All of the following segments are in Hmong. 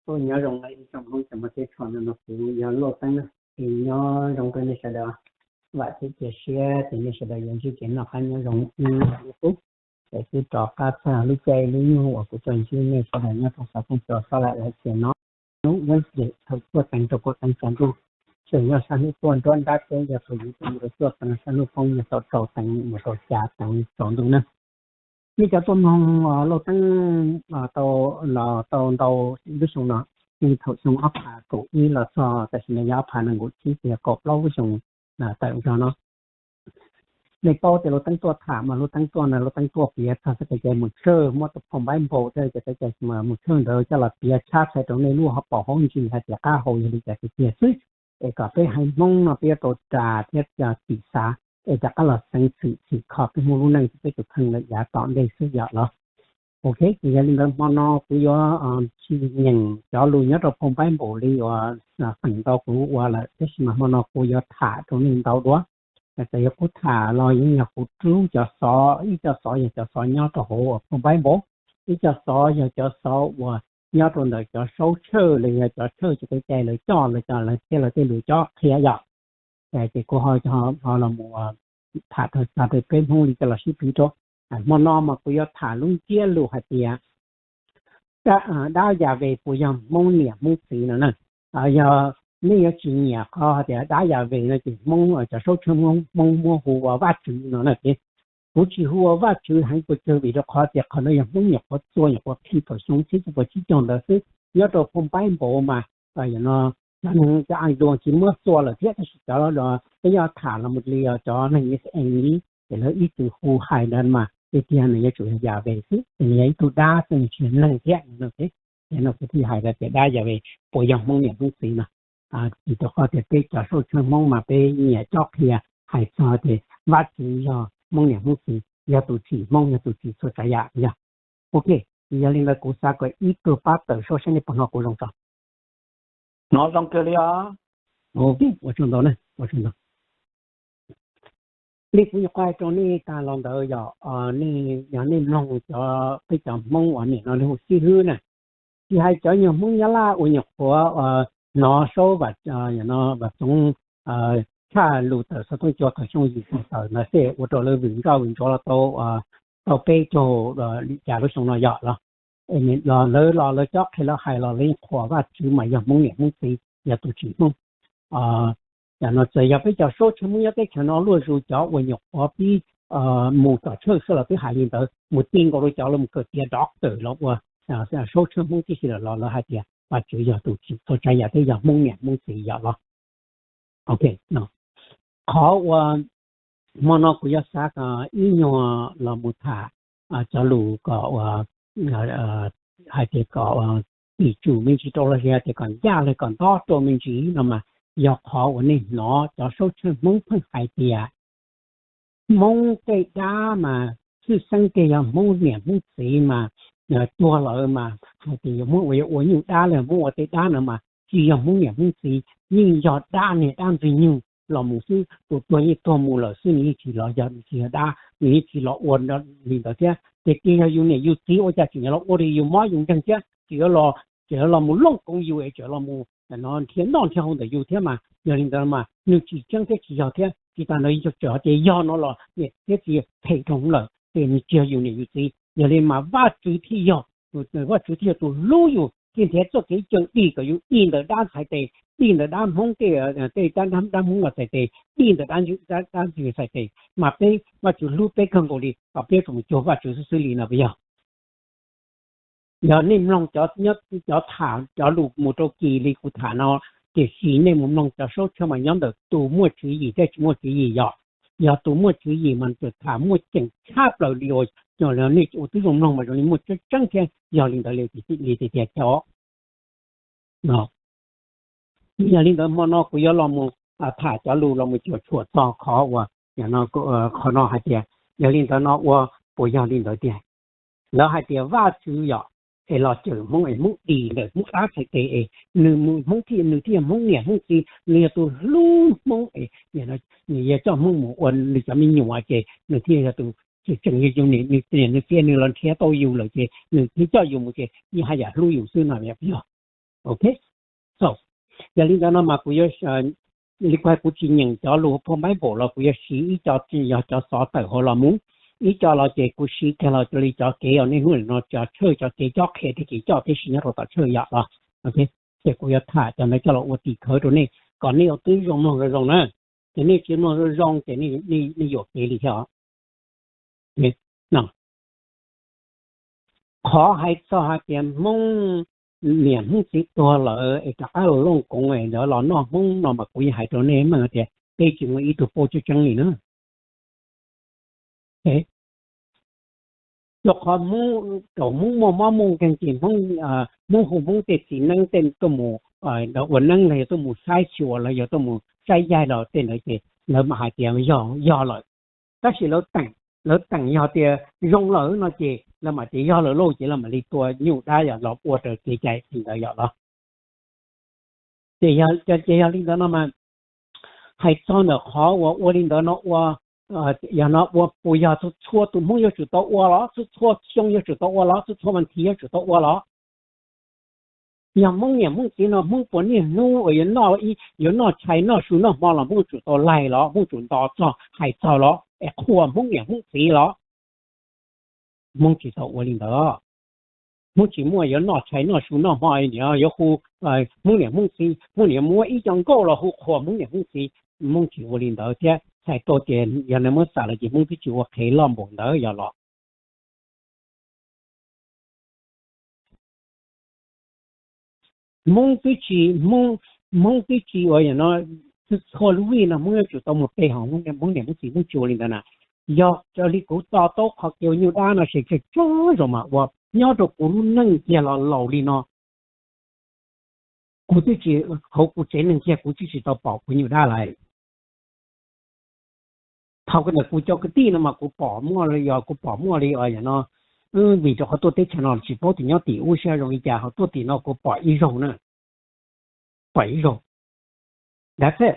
Kuj nyob zoo ib tsoom Hmoob cov muaj teb tshua no, kuv yog Lauj Teeb na, es nyob zoo rau nej sawv daws. Vam thiab cia siab tias nej sawv daws yuav ntsib kev noj qab nyob zoo ib hnub. Es twb rov qab txog lub caij lub nyoog uas kuv tau ntsib nej sawv daws nyob rau xov tooj cua xov laim lawv tias no, hnub Wednesday thaum cuaj teev rau kaum teev tsaus ntuj, tseem yog sab hnub tuaj nruab nrab teb yog thaum yim teev rau cuaj teev, sab hnub poob yog thaum rau teev mus rau xya teev tsaus ntuj na. Nej cov tuaj mloog Lauj Teeb tau los tau ntau lub xyoo no, nyob thaum xyoo ob phav kaum ib los txog tam sim no yog ob phav nees nkaum tsib ces yog kaum plaub lub xyoo tawm zog no. Nej paub tias Lauj Teeb tuaj tham mas Lauj Teeb tuaj no Lauj Teeb tuaj piav txog txoj kev cai mus tshawj, muab tus phau Npaiv Npaus thiab cov kev cai mus tshawj ntawd coj los piav tshab txhais rau nej lub hauv paus hauv ntsis hais tias qab hau yog li cas tiag tiag xwb. Es kom peb haiv Hmoob no peb yuav tau ras thiab txim xav, es rov qab los xeev txwm txhim kho peb Hmoob lub neej thiab peb tus kheej lawm yav tom ntej xwb yom los. Ok, ces yog li ntawd hmo no kuv yuav tsis nyeem cov lus nyob rau phau Npaiv Npaus li uas feem ntau kuv ua lawm, tab sis mas hmo no kuv yuav tham rau nej ntau dua. Txawm yog kuv tham los yeej yog kuv rub cov xov, ib co xov yog cov xov nyob rau hauv uas phau Npaiv Npaus, ib co xov yog cov xov uas nyob rau ntawm cov saub tshawj los yog cov tshawj cov kev cai lawv coj lawv cov lawv thiab lawv tej lus cob qhia yom. Ces kuv ho los mus tham txog rau peb Hmoob li coj los sib piv rau. Hmo no mas kuv yuav tham lub ntsiab lus hais tias dab Yas Ves puas yog Hmoob niam Hmoob txiv no na. Yog nej yuav tsis nyiam qhov hais tias dab Yas Ves no ces Hmoob cov saub tshawj Hmoob muab hu ua Vaj Tswv no na ces kuv tsis hu ua Vaj Tswv heev pes tsawg vim rau qhov tias qhov no yog Hmoob nyuam qhuav txua nyuam qhuav khi thaum xyoo ib txhiab cuaj pua tsib caug ntawd xwb. Nyob rau phau Npaiv Npaus mas cov neeg cov Aes Duas tsis muab txua lawm thiab, tab sis cov peb yuav tham los mus li cov neeg Is Xas Ees li ces lawv ib txwm hu hais ntawd mas tiag tiag nws yuav tsum yog Yas Ves xwb, ces nws yog ib tug dab xwb nws tsis yog neeg thiab no. Ces no kuv thiaj hais tias dab Yas Ves puas yog Hmoob niam Hmoob txiv no. Vim rau qhov tias peb cov saub tshawj Hmoob mas peb nyiam cob qhia hais txog tias Vaj Tswv yog Hmoob niam Hmoob txiv, yog tus tsim Hmoob, yog tus tsim txhua tsav yam yog. Ok, yog li ntawd kuv xav kom ib tug pab tawm saib nej puas hnov kuv zoo tso. Hnov zoo kawg li os. Ua tsaug ntau, ua tsaug ntau. Li kuv nyuam qhuaib hais rau nej tag los ntawd yog, yog nej mloog cov peb cov Hmoob uas nim no hu sib hwb na, tsis hais cov nyuag Hmoob Nyab Laj uas nyuam qhuav hnov saub Vam Txoov tshaj lus tawm xov tooj cua thaum xyoo yim xyoo tawm ntawd xwb ua rau lawv vwm nkauj vwm ntsuav los tau, tau peb caug li cas lub xyoo no yog los, lawv los lawv cob qhia lawv hais los lawv yeej qhuas Vaj Tswv mas yog Hmoob niam Hmoob txiv, yog tus tsim Hmoob. Yam no txawm yog peb cov saub tshawj Hmoob nyob teb chaws no luaj zus cov uas nyuam qhuav pib mus tom tshawj xwb los twb hais li ntawd, mus ti nkaus rau cov los mus kawm tiav doctor los ua saub tshawj Hmoob tib si lawm los lawv hais tias Vaj Tswv yog tus tsim txhua tsav yam thiab yog Hmoob niam Hmoob txiv yom los. Ok, qhov uas hmo no kuv yuav xav ib nyuag los mus tham cov lus kom hais tias kom tim tsum me ntsis rau los sis tias kom ncaj los kom ntob rau me ntsis no mas yog qhov uas nej hnov cov saub tshawj Hmoob pheej hais tias Hmoob tej dab mas tshwj xeeb tiag yog Hmoob niam Hmoob txiv mas tuag lawm mas hais tias yog Hmoob uas yuav ua nyuj dab los Hmoob ua tej dab no mas tsis yog Hmoob niam Hmoob txiv, yeej yog dab niag dab ntxwg nyoog los mus xwb. Tus tuag yeej tuag mus lawm xwb, nws yeej tsis los yog, nws tsis yog dab, nws yeej tsis los ua li ntawd thiab. Ces tias yog yus niam yus txiv ua cas tseem yuav los ua rau yus mob yus nkeeg thiab, tseem yuav los, tseem yuav los mus looj koov yus es tseem los mus nrhiav noj nrhiav haus ntawm yus thiab mas yog li ntawd mas nws tsis tseeb thiab tsis yog thiab. Tsis tas ntawd tseem hais tias yog no los niam thiab txiv phem rau hwv lawm, ces nws tsis yog yus niam yus txiv. Yog li mas Vaj Tswv thiaj yog, Vaj Tswv thiaj yog tus hlub yus thiaj nrhiav txoj kev coj dig kom yus dig ntawm dab txhais tes, dig ntawm dab Hmoob tej, tej dab Hmoob los txhais tes, dig ntawm dab ntxwg txhais tes, mas peb Vaj Tswv hlub peb kawg nkaus li kom peb tseem mus cuag Vaj Tswv xwb xwb li no puas yog? Yog nej mloog cov tham cov lus mus rau kis li kuv tham no, tiam sis nej mus mloog cov saub tshawj mas nyob ntawm tus muaj tswv yim thiab tsis muaj tswv yim yom. Yog tus muaj tswv yim mas tham muaj ceem tshaj plaws li uas nej ua tib zoo mloog mas zoo li muaj tseeb tseeb thiab yog li ntawd li tiag tiag thiab os. Yog li ntawd hmo no kuv yuav los mus tham cov lus los mus cuam tshuam txog qhov uas, qhov no hais tias yog li ntawd no ua puas yog li ntawd tiag? Lawv hais tias Vaj Tswv yom, es los cawm Hmoob es Hmoob dim ntawm Hmoob dab txhais tes es nws mus Hmoob thiaj, nws thiaj yog Hmoob niam Hmoob txiv, nws yog tus hlub Hmoob es nws yog coj Hmoob mus ua nws cov me nyuam ces nws thiaj yog tus tseem yog yus niam, nws niam nws txiv nws los nrhiav tau yus lawm ces nws thiaj coj yus mus ces yeej haj yam hlub yus xwb no yog. Ok, so yog li ntawd no mas kuv yuav, li kuv hais kuv tsis nyeem cov lus phau Bible los kuv yuav siv ib co yog cov xov tawm hauv los mus, ib co los ces kuv siv kiag los li cov kev uas nej hnub no cov tshawj cov kev cob qhia tej kev coj tib si nyob rau tom tshawj yom los. Ces kuv yuav tham cov ntawd coj los ua tim khawv rau nej kom nej ua tib zoo mloog zoo zoo na. Ces nej tsis mloog zoo zoo ces nej yuam kev li thiab. Qhov hais txog hais tias Hmoob niam Hmoob txiv tuag lawm es rov qab los looj koov es lawv los noj Hmoob no mas kuv yeej hais rau nej meej tias peb tsis muaj ib tug paub tseeb tseeb li na. Rau qhov Hmoob, thaum Hmoob muaj mob muaj nkeeg ces Hmoob hu Hmoob tej txiv neeb tej tuaj mus ua neeb los yog tuaj mus saib xyuas los yog tuaj mus saib yaig los tej ntawd ces lawv mam hais tias yog lawm. Tab sis lawv teem, lawv teem yog tias zoo lawm no ces lawv mam tias yog lawm lauj ces lawv mam li tua nyuj dab yom los ua raws kev cai li ntawd yom los. Ces yog li ntawd no mas hais txog ntawm qhov uas ua li ntawd no ua, yog no ua puas yog txhua tus Hmoob yuav tsum tau ua los, txhua txhua xyoo yuav tsum tau ua los, txhua txhua vas thiv yuav tsum tau ua los? Yog Hmoob niam Hmoob txiv no Hmoob puas niaj hnub uas yuav noj, yuav noj tshais noj su noj hmo los Hmoob yuav tsum tau laig los, Hmoob yuav tsum nto txog hais txog los es qhuas Hmoob niam Hmoob txiv los? Hmoob tsis tau ua li ntawd. Hmoob tsis muaj yuav noj tshais noj su noj hmo niam yuav hu Hmoob niam Hmoob txiv, Hmoob niam muab ib co nkauj los hu qhuas Hmoob niam Hmoob txiv. Hmoob tsis ua li ntawd thiab txhais tau tias yog nws muab xam los ces Hmoob twb tsis ua qhev loj npaum ntawd yog los. Hmoob twb tsis, Hmoob twb tsis ua no, txhua lub vij no Hmoob yuav tsum tau mus pe hawm Hmoob niam Hmoob txiv, Hmoob tsis ua li ntawd na. Yog raws li kuv to taub qhov kev ua nyuj dab no ces tsawg tsawg zaus mas ua nyob rau kuv lub neej kiag los laus li no, kuv twb tsis, hauv kuv tsev neeg kiag kuv twb tsis tau pom kuv nyuj dab lawm. Thaum ntawm kuv cov kwv tij no mas kuv pom muaj li, yog kuv pom muaj li no, vim rau qhov tuaj teb chaws no tsis paub tias nyob tim ub siab zoo li cas, ho tuaj tim no kuv pom ib zaug na, pom ib zaug. That's it.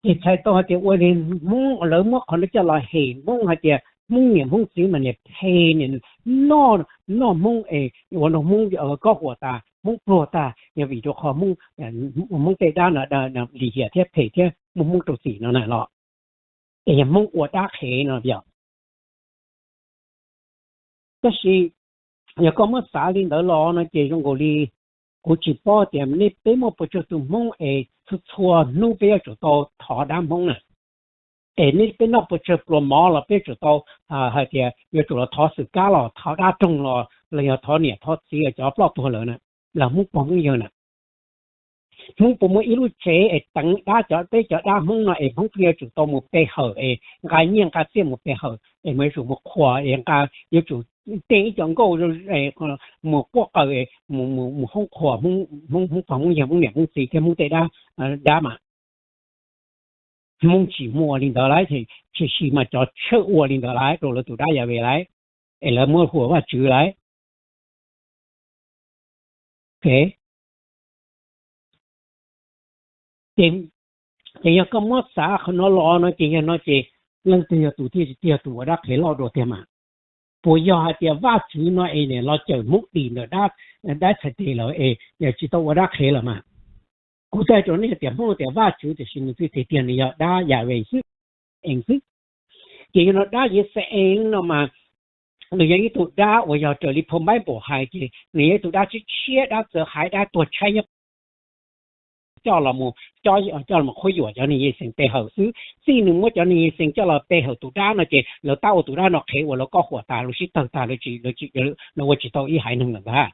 Ces txhais tau hais tias ua li Hmoob lawv muab qhov no coj los hem Hmoob hais tias Hmoob niam Hmoob txiv mas niam phem, noj, noj Hmoob es ua rau Hmoob kob huam tas, Hmoob pluag tas, yog vim rau qhov Hmoob tej dab no lim hiam thiab phem thiab muaj Hmoob rau txim no na los. Es yog Hmoob ua dab qhev no yog. Tab sis yog koj muab xav li ntawd los no ces zoo nkaus li kuv tsis paub tias nej peb muaj puas tsawg tus Hmoob es txhua txhua hnub peb yuav tsum tau thov dab Hmoob na. Es nej peb noj puas tsawg pluas mov los peb yuav tsum tau hais tias yuav tsum los thov xwm kab los thov dab roog los los yog thov niam thov txiv cov ploj tuag lawm na, los Hmoob pog Hmoob yawg na. Hmoob puas muaj ib lub tsev es teev dab, cov peb cov dab Hmoob no es Hmoob pheej yuav tsum tau mus pe hawm es nqa nyiaj nqa txiaj mus pe hawm es mus yuav tsum mus qhuas es nqa, yuav tsum tej ib co nkauj mus quaj qaws mus hoob qhuas Hmoob pog Hmoob yawg Hmoob niam Hmoob txiv thiab Hmoob tej dab, dab mas. Hmoob tsis muaj ua li ntawd lawm, tiam sis mas cov tshawj ua li ntawd lawm rau lawv tus dab yam ve lawm, es lawv muab hu ua Vajtswv lawm. Ces yog koj muab xav qhov no los no ces yog no ces leej twg yog tus thiaj tsis yog tus ua dab qhev loj dua tiag mas? Puas yog hais tias Vajtswv no es niam los cawm Hmoob dim ntawm dab txhais tes lawm es tsis tau ua dab qhev lawm mas? Kuv teb rau nej hais tias Hmoob tias Vajtswv tiam sis nws txij tiag tiag nws yog dab yam ve xwb, eev xwb. Ces yog no dab Yixalayees no mas nws yog ib tug dab uas yog raws li phau Npaiv Npaum hais ces nws yog ib tug dab tshiab tshiab, dab txawv haiv, dab tuag tshaib nyob coj los, coj los qhuab yuam cov neeg Yixalayees pe hawm xwb. Txij nws muab cov neeg Yixalayees coj los pe hawm tus dab no ces lawv tab ua tus dab no qhev uas lawv kob huam tas, lawv sib tawg tag, lawv ua tsis tau ib haiv neeg lawm ntag.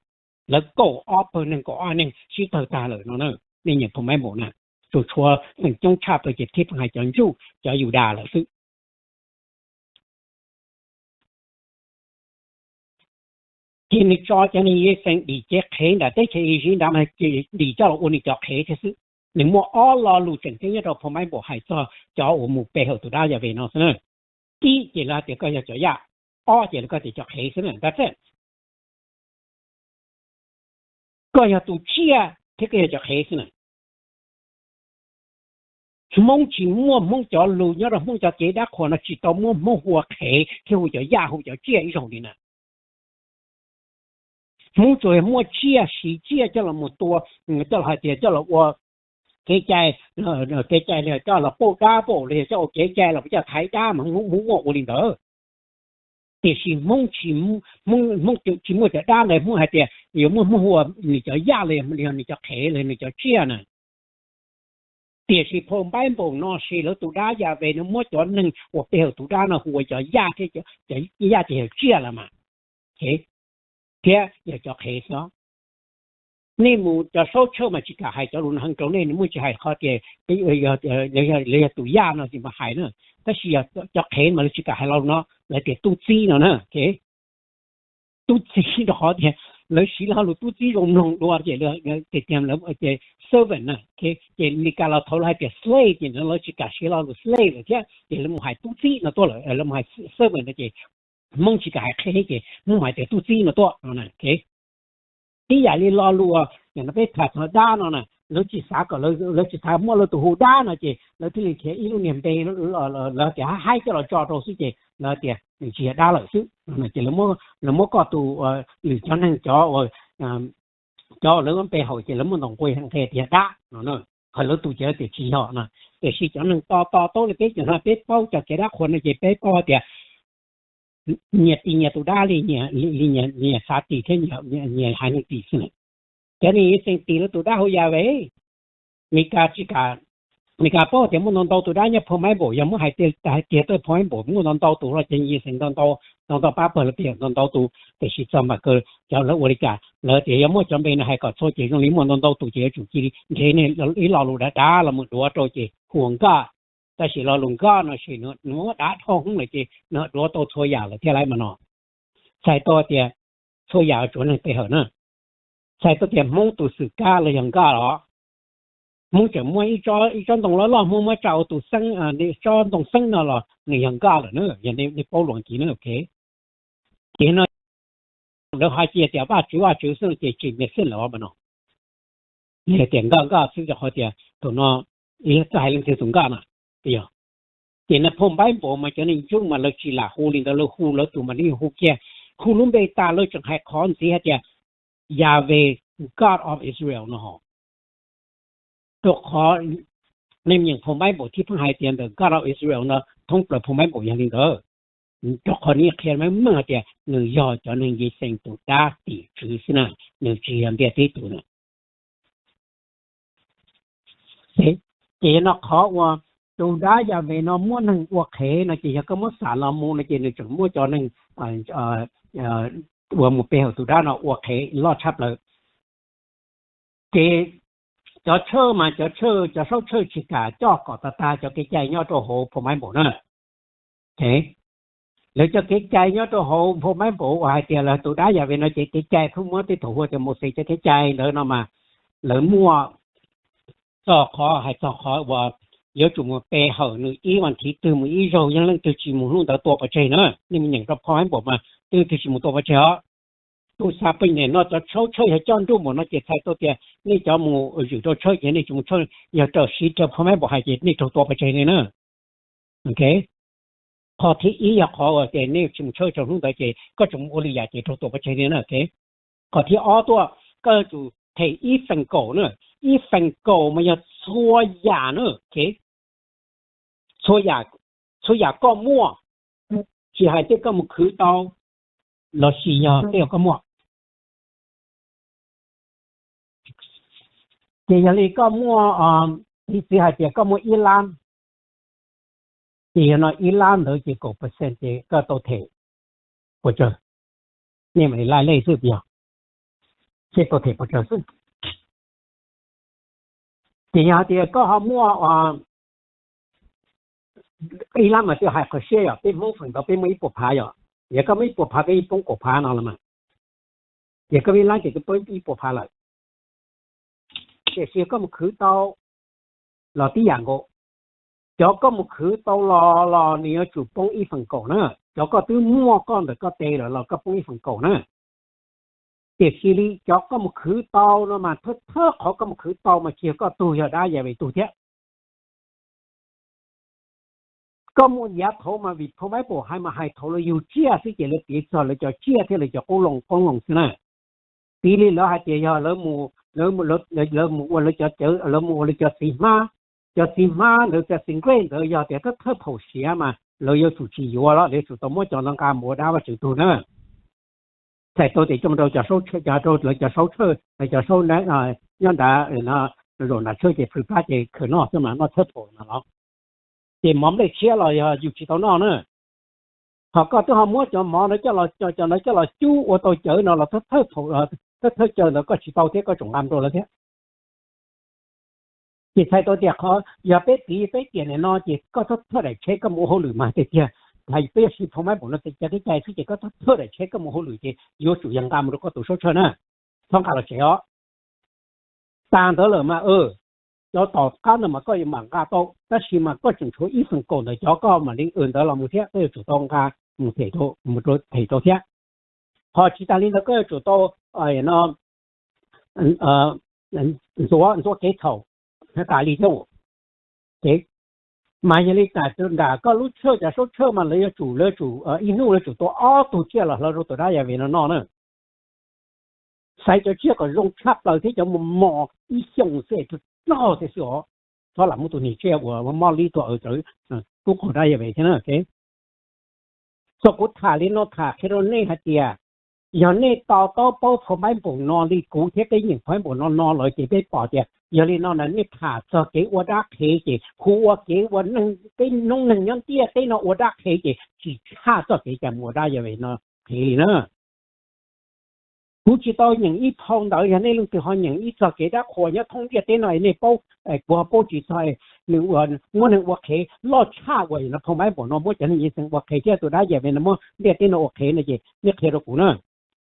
Lawv kaum ob pawg neeg, kaum ob neeg sib tawg tag lawm no na. Nej nyeem phau Npaiv Npaum na, tsuas tshuav feem coob tshaj plaws ces thiaj pheej hais cov Ntsuj cov Yudas lawm xwb. Ces nws tso cov neeg Yixalayees dim cev qhev nram teb chaws Iziv nrad mas dim coj los ua nws cov qhev thiab xwb. Nws muaj ob lo lus tseem ceeb nyob rau phau Npaiv Npaum hais txog cov uas mus pe hawm tus dab Yas Ves no xwb na. Ib ces lawv tias koj yog cov yaj, ob ces lawv koj tias cov qhev xwb na. That's it. Koj yog tus tsiaj thiab koj yog cov qhev xwb na. Hmoob tsis muaj Hmoob cov lus nyob rau Hmoob cov kev dab qhuas no tsis tau muab Hmoob hu ua qhev thiab hu cov yaj hu cov tsiaj ib zaug li na. Hmoob tsuas yog muaj tsiaj, siv tsiaj coj los mus tua, coj los hais tias coj los ua kev cai, kev cai li coj los pauj dab pauj, los yog coj ua kev cai los coj thaiv dab mas Hmoob muaj ua li ntawd. Tiam sis Hmoob tsis, Hmoob tsis muaj cov dab ntawd, Hmoob hais tias yuav muaj, Hmoob hu ua nws cov yaj los yog nws cov qhev los yog nws cov tsiaj na. Tiam sis phau Npaib Npaum no ces lawv tus dab Yas Ves no muab cov neeg uas pe hawm tus dab no hu ua cov yaj thiab, cov yaj ces yog tsiaj lawm mas, thiab yog cov qhev xwb. Nej mus cov saub tshawj mas tsis kam hais cov lus no heev rau nej, nws muaj tsis hais qhov tias lawv yog tus yaj no ces mas hais na. Tab sis cov qhev mas lawv tsis kam hais lo lus no, lawv tias tub txib no na. Tub txib rau qhov tias lawv siv lo lus tub txib zoo mloog dua ces, ces servant na, ces Meskas los thaum lawv hais tias slave ces lawv tsis kam siv lo lus slave lawm thiab, ces lawv mus hais tub txib no tuaj lawm, lawv mus hais servant no ces Hmoob tsis kam hais qhev ces Hmoob mus hais tias tub txib no tuaj no. Tib yam li lo lus uas no peb tham txog dab no na, lawv tsis xav kom, lawv tsis xav muaj lawv tus hu dab no ces lawv thiaj li khiav ib lub niag npe, lawv tias haib coj los tso rau xwb ces lawv tias nws tsis yog dab lawm xwb. Ces lawv muab koj tus, lwm cov neeg cov, cov lawv pe hawm ces lawv muab ntaus nqua nqe tias dab no, hos lawv tus ces lawv tias tsis yog no. Tiam sis cov neeg to to taub li peb cov no peb paub cov kev dab qhuas no ces peb paub tias nyias ti nyias tus dab li, li nyias xav ti thiab nyias haiv neeg ti xwb na. Cov neeg Yixees ti lawv tus dab hu Yas Ves, Meskas tsis kam, Meskas paub tias muaj ntau ntau tus dab nyob phau Npaib Npaum, yog muab hais tiag tiag tuaj phau Npaib Npaum muaj ntau ntau tus los ces Yixees ntau ntau, ntau ntau pab pawg lawv pe hawm ntau ntau tus, tiam sis txog mam kawg cov lawv ua li cas lawv tias yog muaj cov npe no hais kom txhua ces zoo li muaj ntau ntau tus ces yuav tsum cia li nrhiav ib lo lus dav dav los mus duav rau ces hu ua nkaj. Tab sis lo lus nkaj no ces nws muab dav dhau hwv lawm ces nws duav tau txhua yam lawm thiab lauj mas no. Txhais tau tias txhua yam tsuav neeg pe hawm na. Txhais tau tias Hmoob tus xwm kab los yog nkaj los. Hmoob tseem muaj ib tsob ntoo loj loj Hmoob muab tsa ua tus xeeb, tsob ntoo xeeb no los nws yog nkaj lawm na, yog nej paub luag kiv na, ok. Ces no lawv hais cia tias Vaj Tswv Vaj Tswv xwb ces tsis mexis lawm mas no. Tias nkaj nkaj xwb rau qhov tias tus no, txawj hais leej twg tus nkaj na, yog. Ces no phau Npaib Npaum mas cov neeg Jew mas lawv tsis lam hu li ntawd, lawv hu lawv tus mas lawv hu kiag, hu lub npe tas lawv tseem hais qhov ntxiv hais tias Yahweh, God of Israel no. Rau qhov nej nyeem phau Npaib Npaum thiab pheej hais tias ntawm God of Israel no thoob plaws phau Npaib Npaum yog li ntawd. Rau qhov nws qhia meej meej hais tias nws yog cov neeg Yixees tus dab tim tswv xwb na, nws tsis yog ntiaj teb tus na. Ces yog no qhov uas tus dab Yahweh no muab neeg ua qhev no ces yog koj muab xam los mus no ces nws tseem muab cov neeg uas mus pe hawm tus dab no ua qhev loj tshaj plaws. Ces cov tshawj mas cov tshawj, cov saub tshawj tsis kam coj kom tag tag cov kev cai nyob rau hauv phau Npaib Npaum na. Lawv cov kev cai nyob rau hauv phau Npaib Npaum uas hais tias lawv tus dab Yahweh no ces kev cai pheej muab tej thaum hu tias Mauxes cov kev cai ntawd no mas lawv muaj txog qhov, hais txog qhov uas yuav tsum mus pe hawm nws ib vas thiv twg mus ib zaug, yog leej twg tsis mus hnub ntawd tua pov tseg na. Nej mus nyeem rau phau Npaib Npaum mas leej twg tsis mus tua pov tseg os. Tus xav pheej niam no cov saub tshawj yog coj nruj npaum no ces txhais tau tias nej cov mus zwm rau tshawj ces nej tsis mus tshawj, yog raws siv raws phau Npaib Npaum hais ces nej raug tua pov tseg li na. Qhov thib ib yog qhov uas tias nej tsis mus tshawj rau hnub ntawd ces koj tseem mus ua lwm yam ces raug tua pov tseg li na. Qhov thib ob tuaj, koj yuav tsum them ib feem kaum na. Ib feem kaum mas yog txhua yam na, txhua yam koj muaj, tsis hais tej koj mus khwv tau lossis yog tej koj muaj. Ces yog li koj muaj, piv txwv hais tias koj muaj ib lab, ces yog no ib lab ntawd ces kaum percent ces koj tau them pes tsawg? Nej mam li laij lej xwb, yog, ces tau them pes tsawg xwb? Ces yog hais tias koj ho muaj ib lab mas twb hais qhov siab yog peb Hmoob feem ntau peb muaj ib puas phav yom, yog koj muaj ib puas phav koj yeej poob kaum phav no los mas, yog koj muaj ib lab ces twb poob ib puas phav lawm. Tiam sis koj mus khwv tau los tib yam nkaus. Cov koj mus khwv tau los los nws yuav tsum poob ib feem kaum na. Cov koj twb muaj koj ntawm koj tes lawm los koj poob ib feem kaum na. Tiam sis li cov koj mus khwv tau no mas thawj thawj qhov koj mus khwv tau mas tsis yog koj tug, yog dab Yahweh tug thiab. Koj muaj yav thaud mas vim phau Npaib Npaum hais mas hais thaum lawv yug tsiaj xwb ces lawv piv txog lawv cov tsiaj thiab lawv cov qoob loo qoob loo xwb na. Piv li lawv hais tias yog lawv mus ua lawv cov cawv, lawv mus ua lawv cov txiv hmab, cov txiv hmab ntawd, cov txiv nqaij ntawd yog tias thawj thawj phaum siav mas lawv yuav tsum tsis yuav los, lawv yuav tsum tau muab cov ntawd nqa mus ua dab Vajtswv tug na. Txhais tau tias coj rau cov saub, cov rau lawv cov saub tshawj, lawv cov saub nyob nrad, zaum nram tshawj ces plhws plab ces khaws noj xwb mas noj thawj phaum no los. Ces mov nplej tshiab los yog yus tsis tau noj na. Ho koj twb ho muab cov mov no coj los, cov no coj los cub ua tau cawv no los thawj, thawj cawv ntawd koj tsis tau thiab, koj tseem nqa rau lawv thiab. Ces txhais tau tias qhov yog peb piv peb tiam nim no ces koj thawj thawj daim tsheb koj mus ua hauj lwm mas tiag tiag, peb yog siv phau mab npaum no ces cov teb cai xwb ces koj thawj thawj daim tsheb koj mus hauj lwm ces yuav tsum yog nqa mus rau koj tus saub tshawj na, txhob nqa los tsev os. Tag ntawd lawm mas cov tom qab ntawd mas koj yuav mam nqa tau, tab sis mas koj tseem tshuav ib feem kaum ntawm cov koj mam li ntawd los mus thiab, koj yuav tsum tau nqa mus them rau thiab. Ho tsis tas li ntawd koj yuav tsum tau no ntxuav, ntxuav kev txhaum tas li thiab. Ces mas yog li tas nram koj lub tshawj, cov saub tshawj mas lawv yuav tsum, lawv yuav tsum ib hnub lawv tsum tua ob tug tsiaj los hloov rau tus dab Yas Ves no noj na. Xaiv cov tsiaj kom zoo tshaj plaws thiab cov mos mos ib xyoos xwb, rog rog thiab xwb os. Txhob lam muab tus niag tsiaj uas mob li tuaj tub qaug dab Yas Ves thiab na. Txog kuv tham li no tham qhia rau nej hais tias yog nej to taub paub phau mab npaum no li kuv thiab peb nyeem phau mab npaum no no lawm ces peb pom tias yog li no na, nej tham txog kev ua dab qhev ces hu ua kev ua peb noob neeg nyob ntiaj teb no ua dab qhev ces tsis tshaj txoj kev cai mus ua dab Yas Ves no qhev li na. Kuv tsis tau nyeem ib phau ntawv, yog nej leej twg ho nyeem ib txog kev dab qhuas nyob thoob ntiaj teb no es nej paub, kuv ho paub tsis txog, nws ua, muab neeg ua qhev loj tshaj uas no phau mab npaum no muab cov neeg yeej xeem ua qhev thiab tus dab Yas Ves no muab ntiaj teb no ua qhev no ces nej qhia rau kuv na.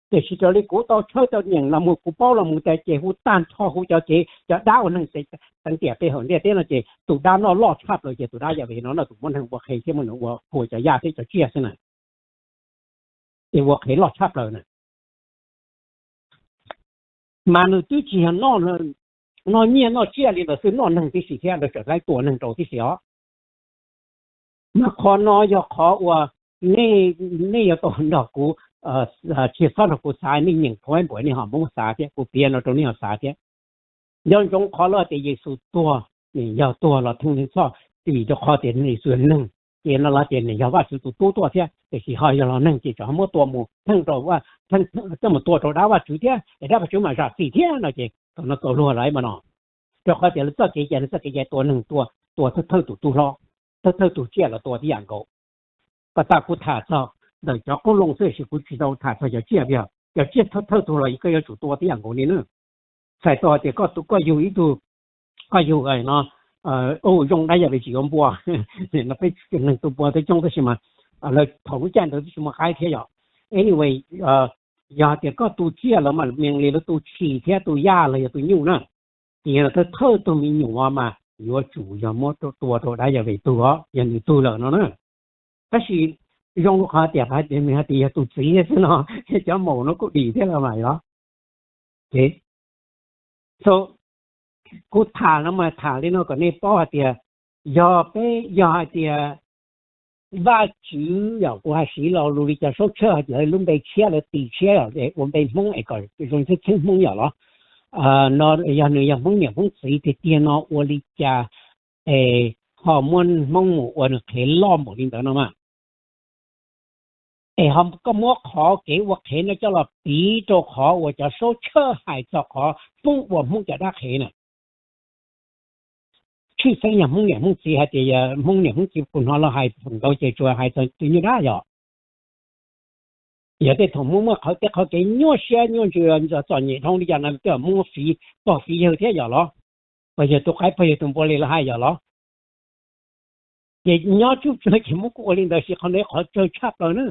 Tiam sis raws li kuv tau tshawb tau nyeem los mus, kuv paub los mus tas ces hu tag nrho hu cov kev cov dab uas neeg teev tiam pe hawm ntiaj teb no ces tus dab no loj tshaj plaws ces tus dab Yas Ves no no tus muab neeg ua qhev thiab muab nws ua qhuas cov yaj thiab cov tsiaj xwb na. Es ua qhev loj tshaj plaws na. Mas nws twb tsis yog noj nyiaj noj tsiaj li ntawd xwb, noj neeg tib si thiab, lawv tseem laib tua neeg rau tib si os. Mas qhov no yog qhov uas nej yuav tau nrog kuv, tsis txhob nrog kuv xav, nej nyeem phau mab npaum nej ho muab xav thiab, kuv piav no rau nej ho xav thiab. Nco ntsoov qhov lawv tias Yexus tuag, nws yog tuag los theej neeg txhoj, vim rau qhov tias Yexus yog neeg, ces no lawv tias nws yog Vajtswv tus tub tuaj thiab, tiam sis ho yog los neeg ces tsam ho muab tua mus theej rau, coj mus tua rau dab Vajtswv thiab es dab Vajtswv mam zam txim thiab no ces thaum no txaus luag lawm mas no. Rau qhov tias lawv txoj kev cai, lawv txoj kev cai tua neeg, tua, tua thawj thawj tus tub hlob, thawj thawj tus tsiaj los tua tib yam nkaus. Pas tas kuv tham txog ntawm cov qoob loo xwb, tiam sis kuv tsis tau tham txog cov tsiaj, yog cov tsiaj thawj thawj tus los koj yuav tsum tua tib yam nkaus li na. Txhais tau hais tias koj, koj yug ib tug, koj yug no, zoo dab Yas Ves tsis yuav npua no, peb neeg tu npua twb coob tab sis mas lawv thaum lub caij ntawd twb tsis muaj qaib thiab yom. Anyway, yog tias koj tu tsiaj lawv mam li lawv tu tshis thiab tu yaj los yog tu nyuj na, ces yog thawj thawj tug me nyuam mas yuav tsum yog muab tua rau dab Yas Ves tug os, yog nws tug lawm no na. Tab sis zoo rau qhov tias nws hais tias yog tus txiv xwb no, cov maum no kuj dim thiab los mas yog. Kuv tham no mas tham li no kom nej paub hais tias yog peb, yog hais tias Vajtswv yom, kuv hais siv lo lus li cas, saub tshawj hais tias lub npe tshiab, lawv tis tshiab yom, ua npe Hmoob es kom zoo txheeb txheeb Hmoob yom los, no yog nws yog Hmoob niam Hmoob txiv tiag tiag no ua li cas es ho muab Hmoob mus ua nws qhev loj npaum li ntawd no mas. Es ho koj muab qhov kev ua qhev no coj los piv rau qhov uas cov saub tshawj hais txog qhov Hmoob ua Hmoob cov dab qhev na. Tshwj xeeb yog Hmoob niam Hmoob txiv, hais tias yog Hmoob niam Hmoob txiv kuv hnov lawv hais ntau ces tsuas hais txog tus nyuj dab yom. Yog tej thaum Hmoob muaj qhov, tej qhov kev nyuaj siab nyuaj ntsws txom nyem dhau li cas no twb yog Hmoob muab fiv, pog fiv yawg thiab yom los, pog yawg tus qaib pog yawg tus npua li lawv hais yom los. Ces nyob tsub tsuag ces Hmoob kuj ua li ntawd, sis qhov ntawd qhov tsawg tshaj plaws na.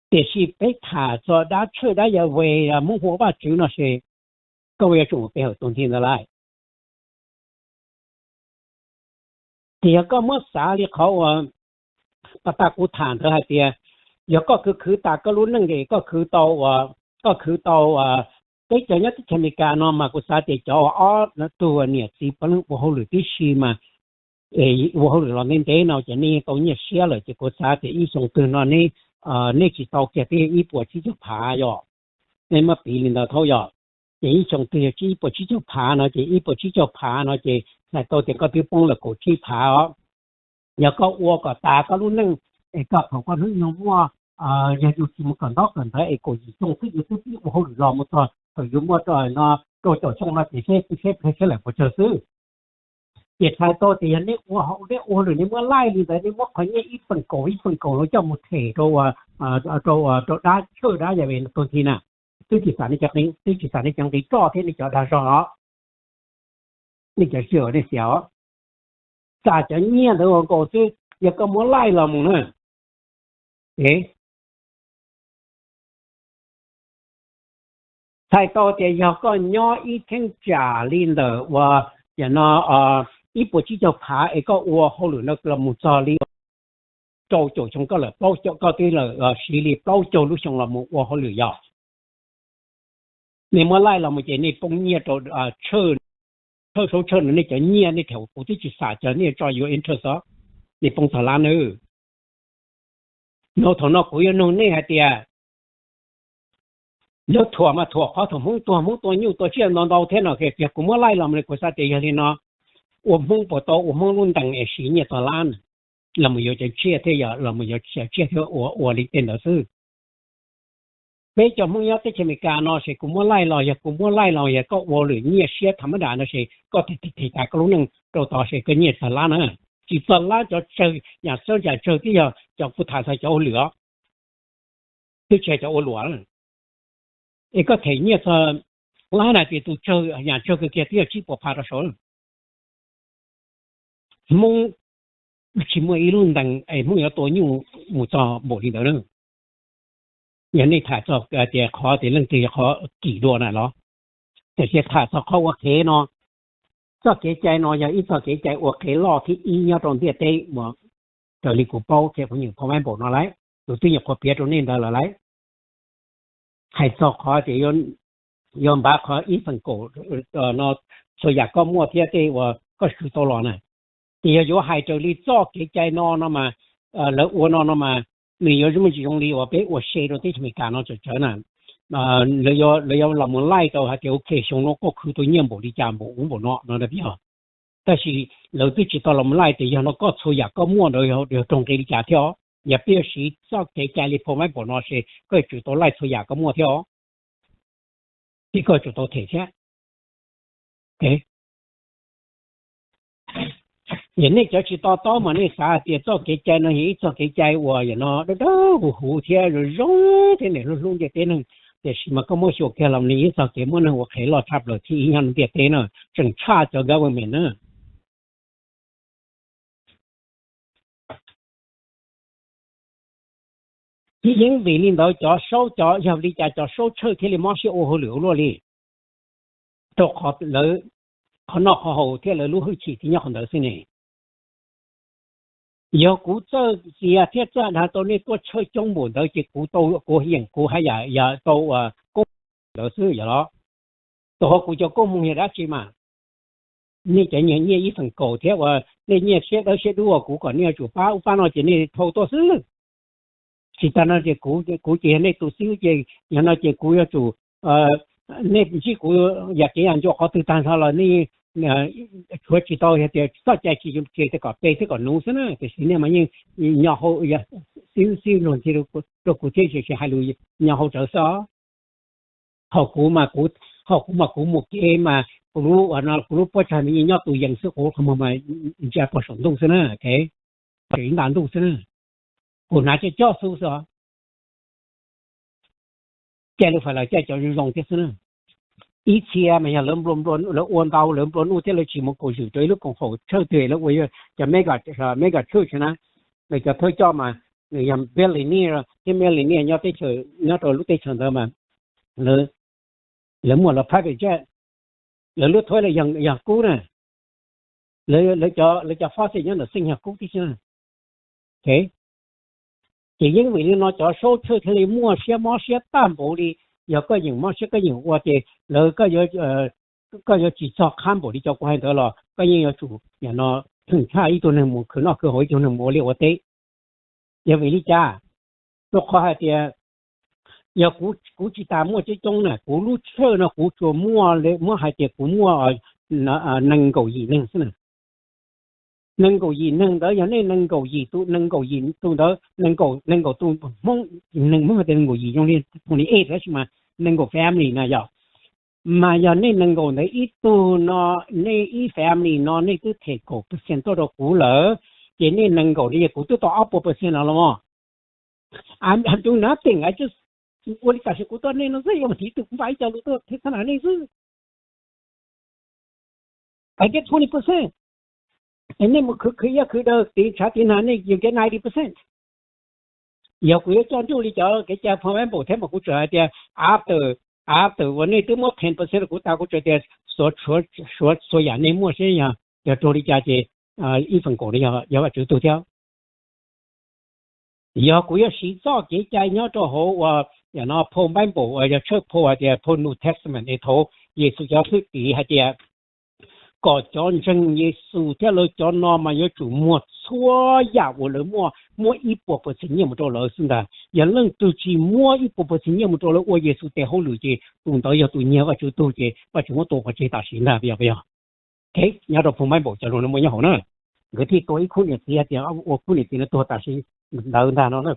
Tiam sis peb tham txog dab tshawj dab Yas Ves, Hmoob hu ua Vajtswv no ces koj yuav tsum mus pe hawm tus nthi ntawd lawm. Ces yog koj muab xav li qhov uas pas tas kuv tham ntawd hais tias, yog koj khwv khwv tas koj lub neej es koj khwv tau, koj khwv tau, peb cov nyob teb chaws Amelikas no mas kuv xav tias cov uas ob tug niam txiv puav leej ua hauj lwm tib si mas, ua hauj lwm los ntev ntev no ces nej yeej tau nyiaj siab lawm, ces kuv xav tias ib xyoo twg no neb, neb tsis tau kiag peb ib puas tsib caug phav yom. Nej muab piv li ntawd thaum yog, ces ib xyoo twg yog tsib puas tsib caug phav no ces ib puas tsib caug phav no ces txhais tau tias koj twb poob lawm kaum tsib phav os. Yog koj ua kom tas koj lub neej, es koj thaum koj hnub nyoog muaj, yog yus tsis mus kawm ntaub kawm ntawv es kaum yim xyoo xwb yus twb pib ua hauj lwm los mus txog thaum yus muaj no rau caum xyoo no ces seb seb seb lawm puas tsawg xwb. Ces txhais tau tias yog nej ua hauj, nej ua hauj lwm nej muab laij li ntawd nej muab qhov nyiaj ib feem kaum ib feem kaum no coj mus them rau, rau dab tshawj dab yam vim tus nthi na, twb tsis xam nej cov nqi, twb tsis xam nej cov nqi roj thiab nej cov dag zog os. Nej cov sij hawm nej xiam os, xam cov nyiaj ntawd ua nkaus xwb yog koj muab laij los mus na. Txhais tau tias yog koj nyob ib cheeb tsam li ntawm uas yam no ib puas tsib caug phav es koj ua hauj lwm no los mus txog li rau caum xyoo koj lawm plaub caug, koj twb lawm siv li plaub caug lub xyoo los mus ua hauj lwm yog nej muab laij los mus ces nej poob nyiaj rau tshawj, saub tshawj no nej cov nyiaj nej them kuv twb tsis xam cov nej tso yuav interest os, nej poob txog lab nawb. No thaum no kuv yuav nug nej hais tias, lawv thuam mas thuam qhov thaum Hmoob tuag, Hmoob tua nyuj tua tsiaj ntau ntau thiab no, yog kuv muab laij los mus kuv xav tias yog li no, ua Hmoob puas tau ua Hmoob lub ntees es siv nyiaj txog lab na, los mus yuav cov tsiaj thiab yog los mus yuav cov tsiaj thiab ua ua li tej ntawd xwb. Peb cov Hmoob nyob teb chaws Amelikas no ces kuv muab laij los, yog kuv muab laij los yog koj ua lwm nyiaj siab tham mab dam no ces koj them them tas koj lub neej rau tod ces koj nyiaj txog lab na. Tsis txog lab cov tsawg yam xyoob yam tsawg twb yog cov kuv tham txog cov ua lwm os, twb tsis yog cov ua luam. Es koj them nyiaj txog lab na ces tus tsawg yam tsawg kawg kiag twb yog tsib puas phav rau saud. Hmoob tsis muaj ib lub ntees es Hmoob yuav tua nyuj mus txog npaum li ntawd na. Yog nej tham txog tias qhov tias leej twg yog qhov kim dua na los, tiam sis tham txog qhov ua qhev no, txoj kev cai no yog ib txoj kev cai ua qhev loj thib ib nyob rau ntiaj teb uas raws li kuv paub thiab kuv nyeem qhov Bible no lawm, kuv twb nyuam qhuav piav rau nej ntawd lawm lauj. Hais txog qhov tias yuav npav qhov ib feem kaum no txhua yam koj muaj thiab tej uas koj swv tau los na. Ces yog yuav hais raws li txoj kev cai no no mas, lawv ua no no mas, nws yuav muaj tsis zoo li uas peb ua se rau teb chaws Amelikas no tsawm tsawv na. Lawv yuav los mus laij tau hais tias ok xyoo no koj khwv tau nyiaj npaum li cas npaum ub npaum no no, tab sis lawv twb tsis tau los mus laij tias yog no koj txhua yam koj muaj ntawd yog raug nqi li cas thiab os. Yog peb yuav siv txoj kev cai li phau maib npaum no ces koj yuav tsum tau laij txhua yam koj muaj thiab os, thiab koj yuav tsum tau them thiab. Yog nej cov tsis to taub mas nej xav hais tias txoj kev cai no yog ib txoj kev cai uas yam no dawb dawb huv huv thiab zoo zoo thiab niam hlub hlub ntiaj teb neeg, tiam sis mas koj muab xyuas kiag los nws yog ib txoj kev muab neeg ua qhev loj tshaj plaws thib ib nyob ntiaj teb na, tseem tshaj cov government na. Ces yeej vim li ntawd cov saub, cov yog li cas cov saub tshawj thiaj li mob siab ua hauj lwm ua luaj li, rau qhov lawv qhov noj qhov haus thiab lawv lub hwj chim thiaj nyob qhov ntawd xwb ne. Yog kuv txawj ntxias thiab txawj dag tau nej tuaj tshawj coob npaum ntawd ces kuv tau, kuv yeem kuv haj yam yog tau koob ntawd xwb yog los. Tau hauv kuv cov koob hmoov yog dab tsi mas, nej cov nyiaj ib feem kaum thiab uas nej nyiaj siab dawb siab dub uas kuv kom nej yuav tsum pab ub pab no ces nej thau tuaj xwb. Tsis tas no ces kuv ces yog nej tus xib hwb ces yog no ces kuv yuav tsum, nej ntsib kuv yam kev yam ncua qhov twg tag nrho los nej tshuav tsis tau, yog tias txoj cai tsis ces kom pe thiab kom nuv xwb na, tiam sis nej mas yeej nyo hau, xib hwb luag ntxhi rau kuv thiab tiam sis hais lus nyo hau tsawv xwb os. Thaum kuv mas, thaum kuv mas kuv mus kev mas kuv lub, kuv lub pob tsaig mas yeej nyob tus yees xwb, kuv qhov muag mas ntsia pog saum ntuj xwb na, tseem ib nta ntuj xwb na, kuv hnav coj coj xub xwb os. Caij lub fais las caij cov zoo zoo thiab xwb na. Ib txhia mas yog lawv nplua, lawv ua ntau lawv nplua nuj thiab lawv tsis mus kaum zwm rau ib lub koom haum tshawj twg lawv ua cov mega, mega church na, nws cov thawj coj mas nws yog billionaire thiab millionaire nyob teb chaws, nyob rau lub teb chaws ntawd mas lawv muaj lawv private jet, lawv lub thuab yog kub na, lawv cov faucet nyob ntawm xeej yog kub tib si. Ces yeej vim li no cov saub tshawj thiaj li muaj siab mob siab tag npaum li. Yog koj yeem mob siab koj yeem ua ces lawv, koj yuav tsis txog qhab npaum li cov kuv hais ntawd los koj yeej yuav tsum yam no theem tshaj ib tug neeg mus khwv noj khwv haus, ib tug neeg mus ua liaj ua teb. Yog vim li cas? Rau qhov hais tias Yog kuv tsis tas muaj coob coob na, kuv lub church no kuv tsuas muaj, muab hais tias kuv muaj nees nkaum yim neeg xwb na. Nees nkaum yim neeg ntawd yog nej nees nkaum yim tus, nees nkaum yim tus ntawd, nees nkaum, nees nkaum tus Hmoob, neeg Hmoob hais tias nees nkaum yim zoo li twenty eight tab sis mas nees nkaum family na yog. Mas yog nej nees nkaum ntawd ib tug no, nej ib family no nej twb them kaum percent tuaj rau kuv lawm, ces nej nees nkaum li kuv twb tau ob puas percent no los mas. I'm, I'm doing nothing. I just, ua li tam sim kuv tuaj nej no xwb, yog mus thim twg kuv npaj ib co lus tuaj thim xab nam nej xwb. I get twenty percent. Es nej mus khwv khwv iab khwv daw tiv tshav tiv nag nej you get ninety percent. Yog kuv yuav coj nruj li cov kev cai phau Bible thiab mas kuv tseem hais tias after, after uas nej twb muab ten percent rau kuv tas kuv tseem tias suav txhua yam nej muaj seb yog, yog raug li cas ces ib feem kaum no yog Vajtswv tug thiab. Yog kuv yuav siv txoj kev cai nyob rau hauv uas yam no phau Bible uas yog tshawj phau hais tias phau New Testament es thaum Yexus cov thwj tim hais tias kom cov ntseeg Yexus thiab lawv cov no mas yuav tsum muag txhua yam uas lawv muaj, muab ib puas percent nyiaj mus rau lawv xwb ntag. Yog leej twg tsis muab ib puas percent nyiaj mus rau lawv ua Yexus tes hauj lwm ces tus ntawd yog tus nyiag Vajtswv tug ces Vajtswv muab tua pov tseg tam sim ntag, puas yog? Nyob rau phau Bible cov lus no muaj nyob hauv na. Nkawd thiaj tua ib khub niam txiv hais tias ua khub niam txiv no tuag tam sim ntawd ntag no na.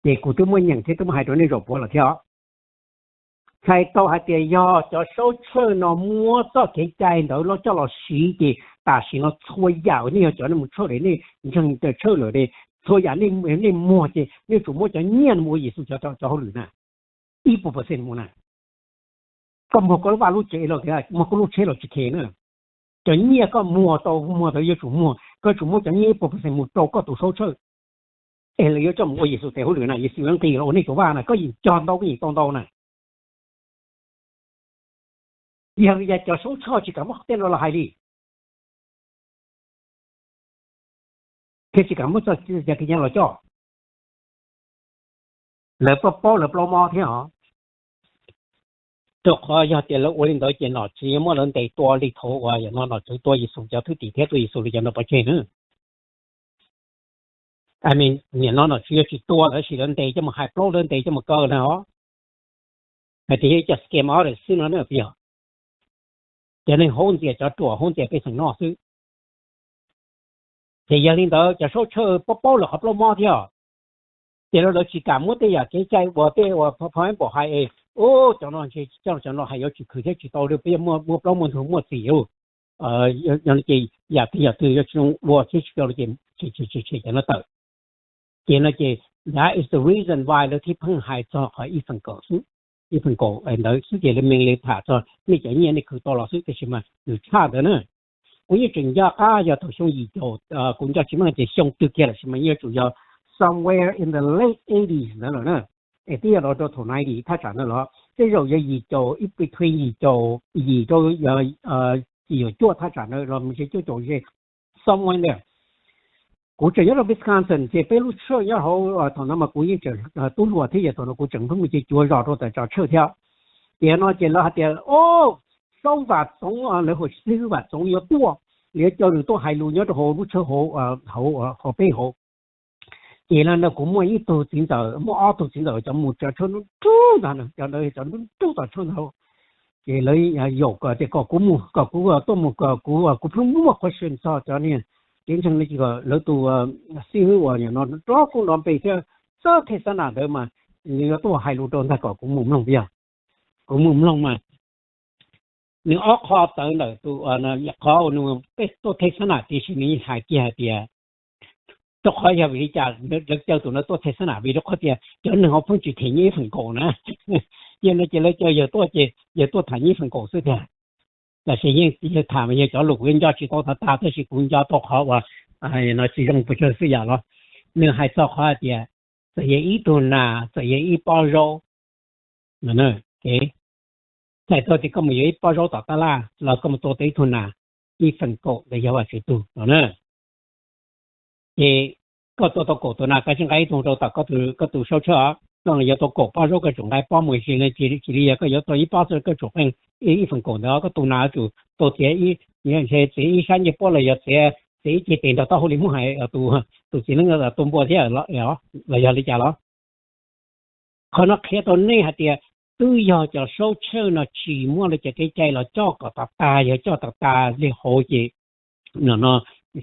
Ces kuv twb muaj nyeem thiab twb muaj hais rau nej zaum puav lawm thiab os. Txhais tau hais tias yog cov saub tshawj no muab txoj kev cai ntawd los coj los siv ces tam sim no txhua yam uas nej yog cov neeg mus tshawj lawm, nej ntseeg tshawj lawm, txhua yam nej muag ces nej tsum muab cov nyiaj no mus ua Yexus cov hauj lwm na, ib puas percent mus na. Koj muag koj lub vaj lub tsev los muag koj lub tsheb los tsis khe na. Cov nyiaj koj muag tau muag tau yuav tsum muag, koj tsum muab cov nyiaj ib puas percent mus rau koj tus saub tshawj, es lawv yuav coj mus ua Yexus tes hauj lwm na. Yexus yuav nqis los ua nej tus vaj na, koj yeej cog ntau koj yeej tau ntau na. Yog li cas cov saub tshawj tsis kam muab tej no los hais li, thiab tsis kam muab txoj kev cai los coj? Lawv paub, paub lawv plaub mob thiab os. Rau qhov yog tias lawv ua li ntawd ces nom tswv yuav muab lawv ntes tua li thaum uas yam no nom tswv tua Yexus cov thwj tim thiab tua Yexus li cov no pov tseg na. I mean, nim no nom tswv yuav tsis tua lawv, tab sis lawv ntes coj mus hais plaub, lawv ntes coj mus kaw na os. Hais tias yog ib co scam artist xwb no na, puas yog? Cov neeg haub ntxias cov ruam, haub ntxias pej xeem noj xwb. Ces yog li ntawd cov saub tshawj paub, paub lawv qhov plaub mob thiab, ces lawv, lawv tsis kam muab tej yam kev cai uas tej uas phau Bible hais es, u, cov no ntshe coj cov no hais yuav tsis khwv thiab tsis tau li, peb yuav muaj plaub muaj ntug muaj txim. Ces yam twg yam twg yuav tsis zoo ua thiab tsis tau li ces tsis, tsis, tsis, tsis cov no tawm. Ces no ces that is the reason why lawv thiaj pheej hais txog qhov ib feem kaum xwb, ib feem kaum ntawd xwb ces lawv mainly tham txog nej cov nyiaj nej khwv tau los xwb, tab sis mas nws tshaj ntawd na. Kuv yeej tseem nco qab yog thaum xyoo yim caum, kuv nco tsis meej tias xyoo twg kiag lawm, tab sis mas yuav tsum yog somewhere in the late eighties ntawd lawm na. Es twb yog los rau thaum ninety thaj tsam ntawd los tej zaum yog yim caum, ib between yim caum yim rau yim caum cuaj thaj tsam ntawd los ntshe cuaj caum ze, somewhere there. Kuv tseem nyob rau Wisconsin ces peb lub tshawj nyob hauv, thaum ntawd mas kuv yeej tseem tub hluas thiab, yog thaum no kuv tseem pheej mus cuav zos rau tom tshawj thiab. Ces no ces lawv hais tias, o, Saub Vam Txoov, lawv hu Xib Hwb Vam Txoov yuav tuaj, lawv yuav coj nws tuaj hais lus nyob rau hauv lub tshawj hauv, hauv peb hauv. Ces no kuv muaj ib tug txiv ntxawm, muaj ob tug txiv ntxawm cov mus tsav tshawj nruj nruj ntag, cov ntawd cov nruj nruj tom tshawj ntag. Ces lawv yaum kom tias kom kuv mus, kom kuv tuaj mus, kom kuv, kuv pheej muaj question txog cov niag kev ntseeg no ces kom lawv tus Xib Hwb uas no nrov koob nrov npe thiab txawj thej xab nam ntawd mas nws yuav tuaj hais lus rau ntag kom kuv mus mloog puas yog. Kuv mus mloog mas nws ob qho txawv ntawm tus, qhov uas nws peb tuaj thej xab nam, tiam sis nws hais kiag hais tias rau qhov yog vim li cas lawv caw tus ntawd tuaj thej xab nam, vim rau qhov tias cov neeg hauv pheej tsis them nyiaj ib feem kaum na. Yog no ces lawv caw yawg tuaj ces yawg tuaj tham nyiaj ib feem kaum xwb tiag. Tab sis yeej yawg tham mas yog cov lus kuv nco tsis tau tag tag, tab sis kuv nco tau qhov uas no tsis zoo pes tsawg xwb yam los nws hais txog qhov hais tias txawm yog ib tug nas, txawm yog ib pob zaub, txhais tau tias koj mus yuav ib pob zaub tom tab laj los koj mus tua tau ib tug nas, ib feem kaum ntawd yog Vajtswv tug no na. Ces koj tua tau kaum tus nas koj tsis nqa ib tug rau tom koj tus saub tshawj os, koj yuav tau kaum pob zaub koj tsum nqa pob mus, tsis li, tsis li yog koj yuav tau ib pob xwb koj tsum qee ib feem kaum ntawd, koj tus nas tsum tau txiav, ntshe txiav ib sab ncej puab los yog txiav, txiav ib ceg tes nrog taub hau li muab hais tus txiv neeb tua npua thiab los yog li cas los? Qhov no qhia rau nej hais tias twb yog cov saub tshawj no tsis muaj li cov kev cai los coj kom tas tas, yog coj tas tas li hauv ces no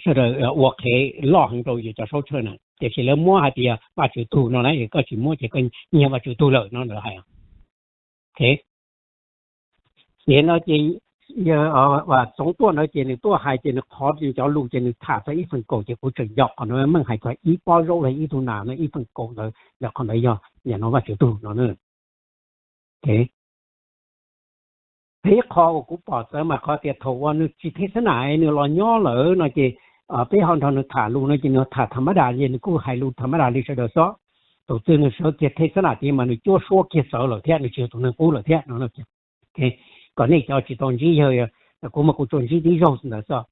sawv daws ua qhev loj heev rau yus cov saub tshawj na. Tiam sis lawv muab hais tias yog Vajtswv tug no na, koj tsis muab ces koj nyiag Vajtswv tug lawm no lawv hais. Ces no ces Txoov Tuaj ntawd ces nws tuaj hais ces nws qhov cov lus ces nws tham txog ib feem kaum ces kuv tseem nco qhov no meej hais txog ib pob zaub los ib tug nas no ib feem kaum ntawd, qhov ntawd yog yam no Vajtswv tug no. Peb qho uas kuv pom txawv mas qhov tias thaum uas nws tsis thej xab nam nws los nyob lawm no ces peb ho nrog nws tham lus no ces nws tham tham mab das li nws kuj hais lus tham mab das li sawv daws xwb. Tus twg nws sawv kiag thej xab nam tid mas nws cuab suab kiag txawv lawm thiab nws tsis yog tus neeg qub lawm thiab no. Kom nej cov tsis tau ntsib yawg, kuv mas kuv tsuas ntsib tib zaug ntawd xwb,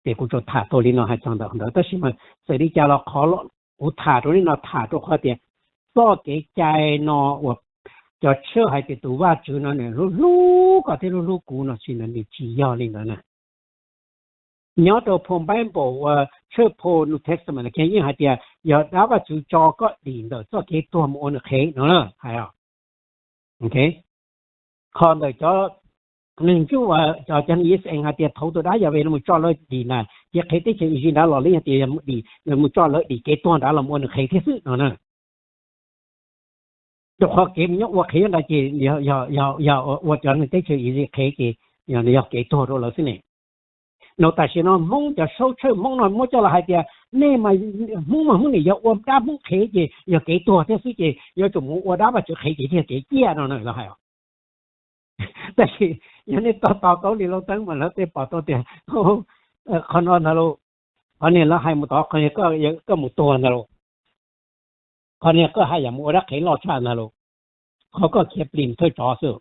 ces kuv tsuas tham tau li no hais txog ntawm ntawd tab sis mas txawm li cas los qhov kuv tham rau nej no tham rau qhov tias txoj kev cai no uas cov tshawj hais tias tus Vajtswv no nws hlub hlub koj thiab hlub hlub kuv no tsis, nws tsis yog li ntawd na. Nyob rau phau Bible uas tshawj phau New Testament yeej hais tias yog dab Vajtswv tso koj dim ntawm txoj kev tuag mus ua nws qhev no hais. Qhov ntawm cov neeg ntsuj, cov neeg Yixalayees hais tias thaum tus dab Yas Ves no mus tso lawv dim na, ces qhev teb chaws Iziv nrad los li hais tias mus tso lawv dim kev tuag nrad los ua nws qhev thiab xwb no na. Rau qhov kev mus nyob ua qhev nrad ces yog ua cov neeg teb chaws Iziv qhev ces yog kev tuag rau lawv xwb ne. No tam sim no Hmoob cov saub tshawj Hmoob no muab coj los hais tias nej mas Hmoob mas Hmoob nim yog ua dab Hmoob qhev ces yog kev tuag thiab xwb ces yuav tsum mus ua dab Vajtswv qhev ces thiaj kev ciaj no na lawv hais. Tab sis yog nej to taub li Lauj Teeb mas lawv tej pom tau tias qhov no ntag lauj, qhov niag lawv hais mus tod qhov niag koj mus tuag ntag lauj, qhov niag koj haj yam mus ua dab qhev loj tshaj ntag lauj, qhov koj khiav plis thawj tsov xwb.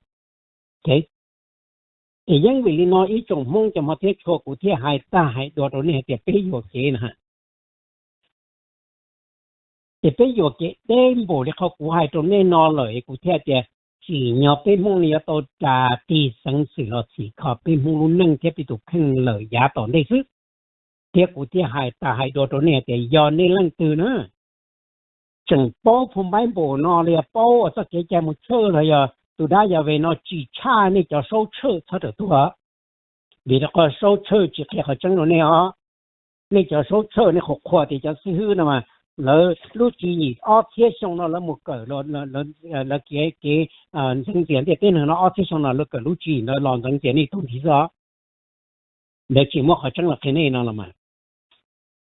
Es yeej vim li no ib tsoom Hmoob cov hmov thiab tshua kuv thiaj hais tag hais dua rau nej hais tias peb yuam kev na. Es peb yuam kev deb npaum li qhov kuv hais rau nej no lawm es kuv thiaj tias tsim nyog peb Hmoob no yuav tau ras tig xeev xwm los txhim kho peb Hmoob lub neej thiab peb tus kheej lawm yav tom ntej xwb. Thiab kuv thiaj hais tas hais dua rau nej tias yog nej leej twg na tseem paub phau Bible no los yog paub txoj kev cai mus tshawj los yog tus dab Yas Ves no tsis tshaj nej cov saub tshawj txhob rawm tuag. Vim rau qhov saub tshawj tsis qhia qhov tseeb rau nej os. Nej cov saub tshawj nej qhuas qhuas tias cov xib hwb no mas lawv lub tswv yim ob txhiab xyoo no lawv mus kawm, lawv kev ntxeev ntxias ntiaj teb neeg no ob txhiab xyoo no lawv kawm lub tswv yim ntawd los ntxeev ntxias nej tug ntxiv xwb os. Lawv tsis muab qhov tseeb los qhia nej no los mas,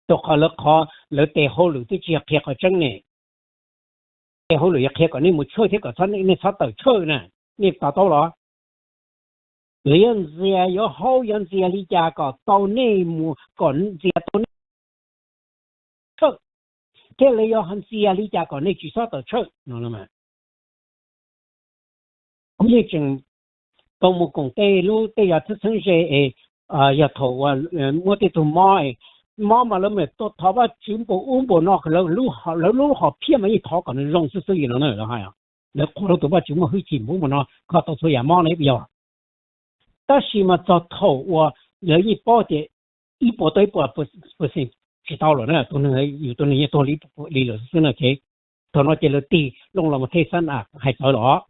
rau qhov lawv qhov lawv tes hauj lwm twb tsis yog qhia qhov tseeb ne. Tes hauj lwm yog qhia kom nej mus tshawj thiab kom nej txhob tawm tshawj na, nej to taub los? Lawv yuav ntxias, yuav haub, yuav ntxias li cas kom tau nej mus, kom ntxias tau nej tshawj, thiab lawv yuav ntxias li cas kom nej tsis txhob tawm tshawj no. Kuv yeej tseem tau mus koom tej lub tej yam txheeb txheeb ze es yog thaum uas muab tej tug mob, mob mas lawv mam tuaj thov Vajtswv npaum ub npaum no, lawv lub hom phiaj mas yeej thov kom nws zoo xwb xwb li no na lawv hais. Lawv qhuas rau tus Vajtswv muaj hwj chim npaum ub npaum no kho tau txhua yam mob na yog. Tab sis mas txog thaum uas lawv yeej paub tias ib puas tau ib puas percent tsis tau lawm na, tus neeg, yus tus neeg yeej tuag li lawm xwb na. Thaum no ces lawv tig loo los mus thej xab nam hais txawv los.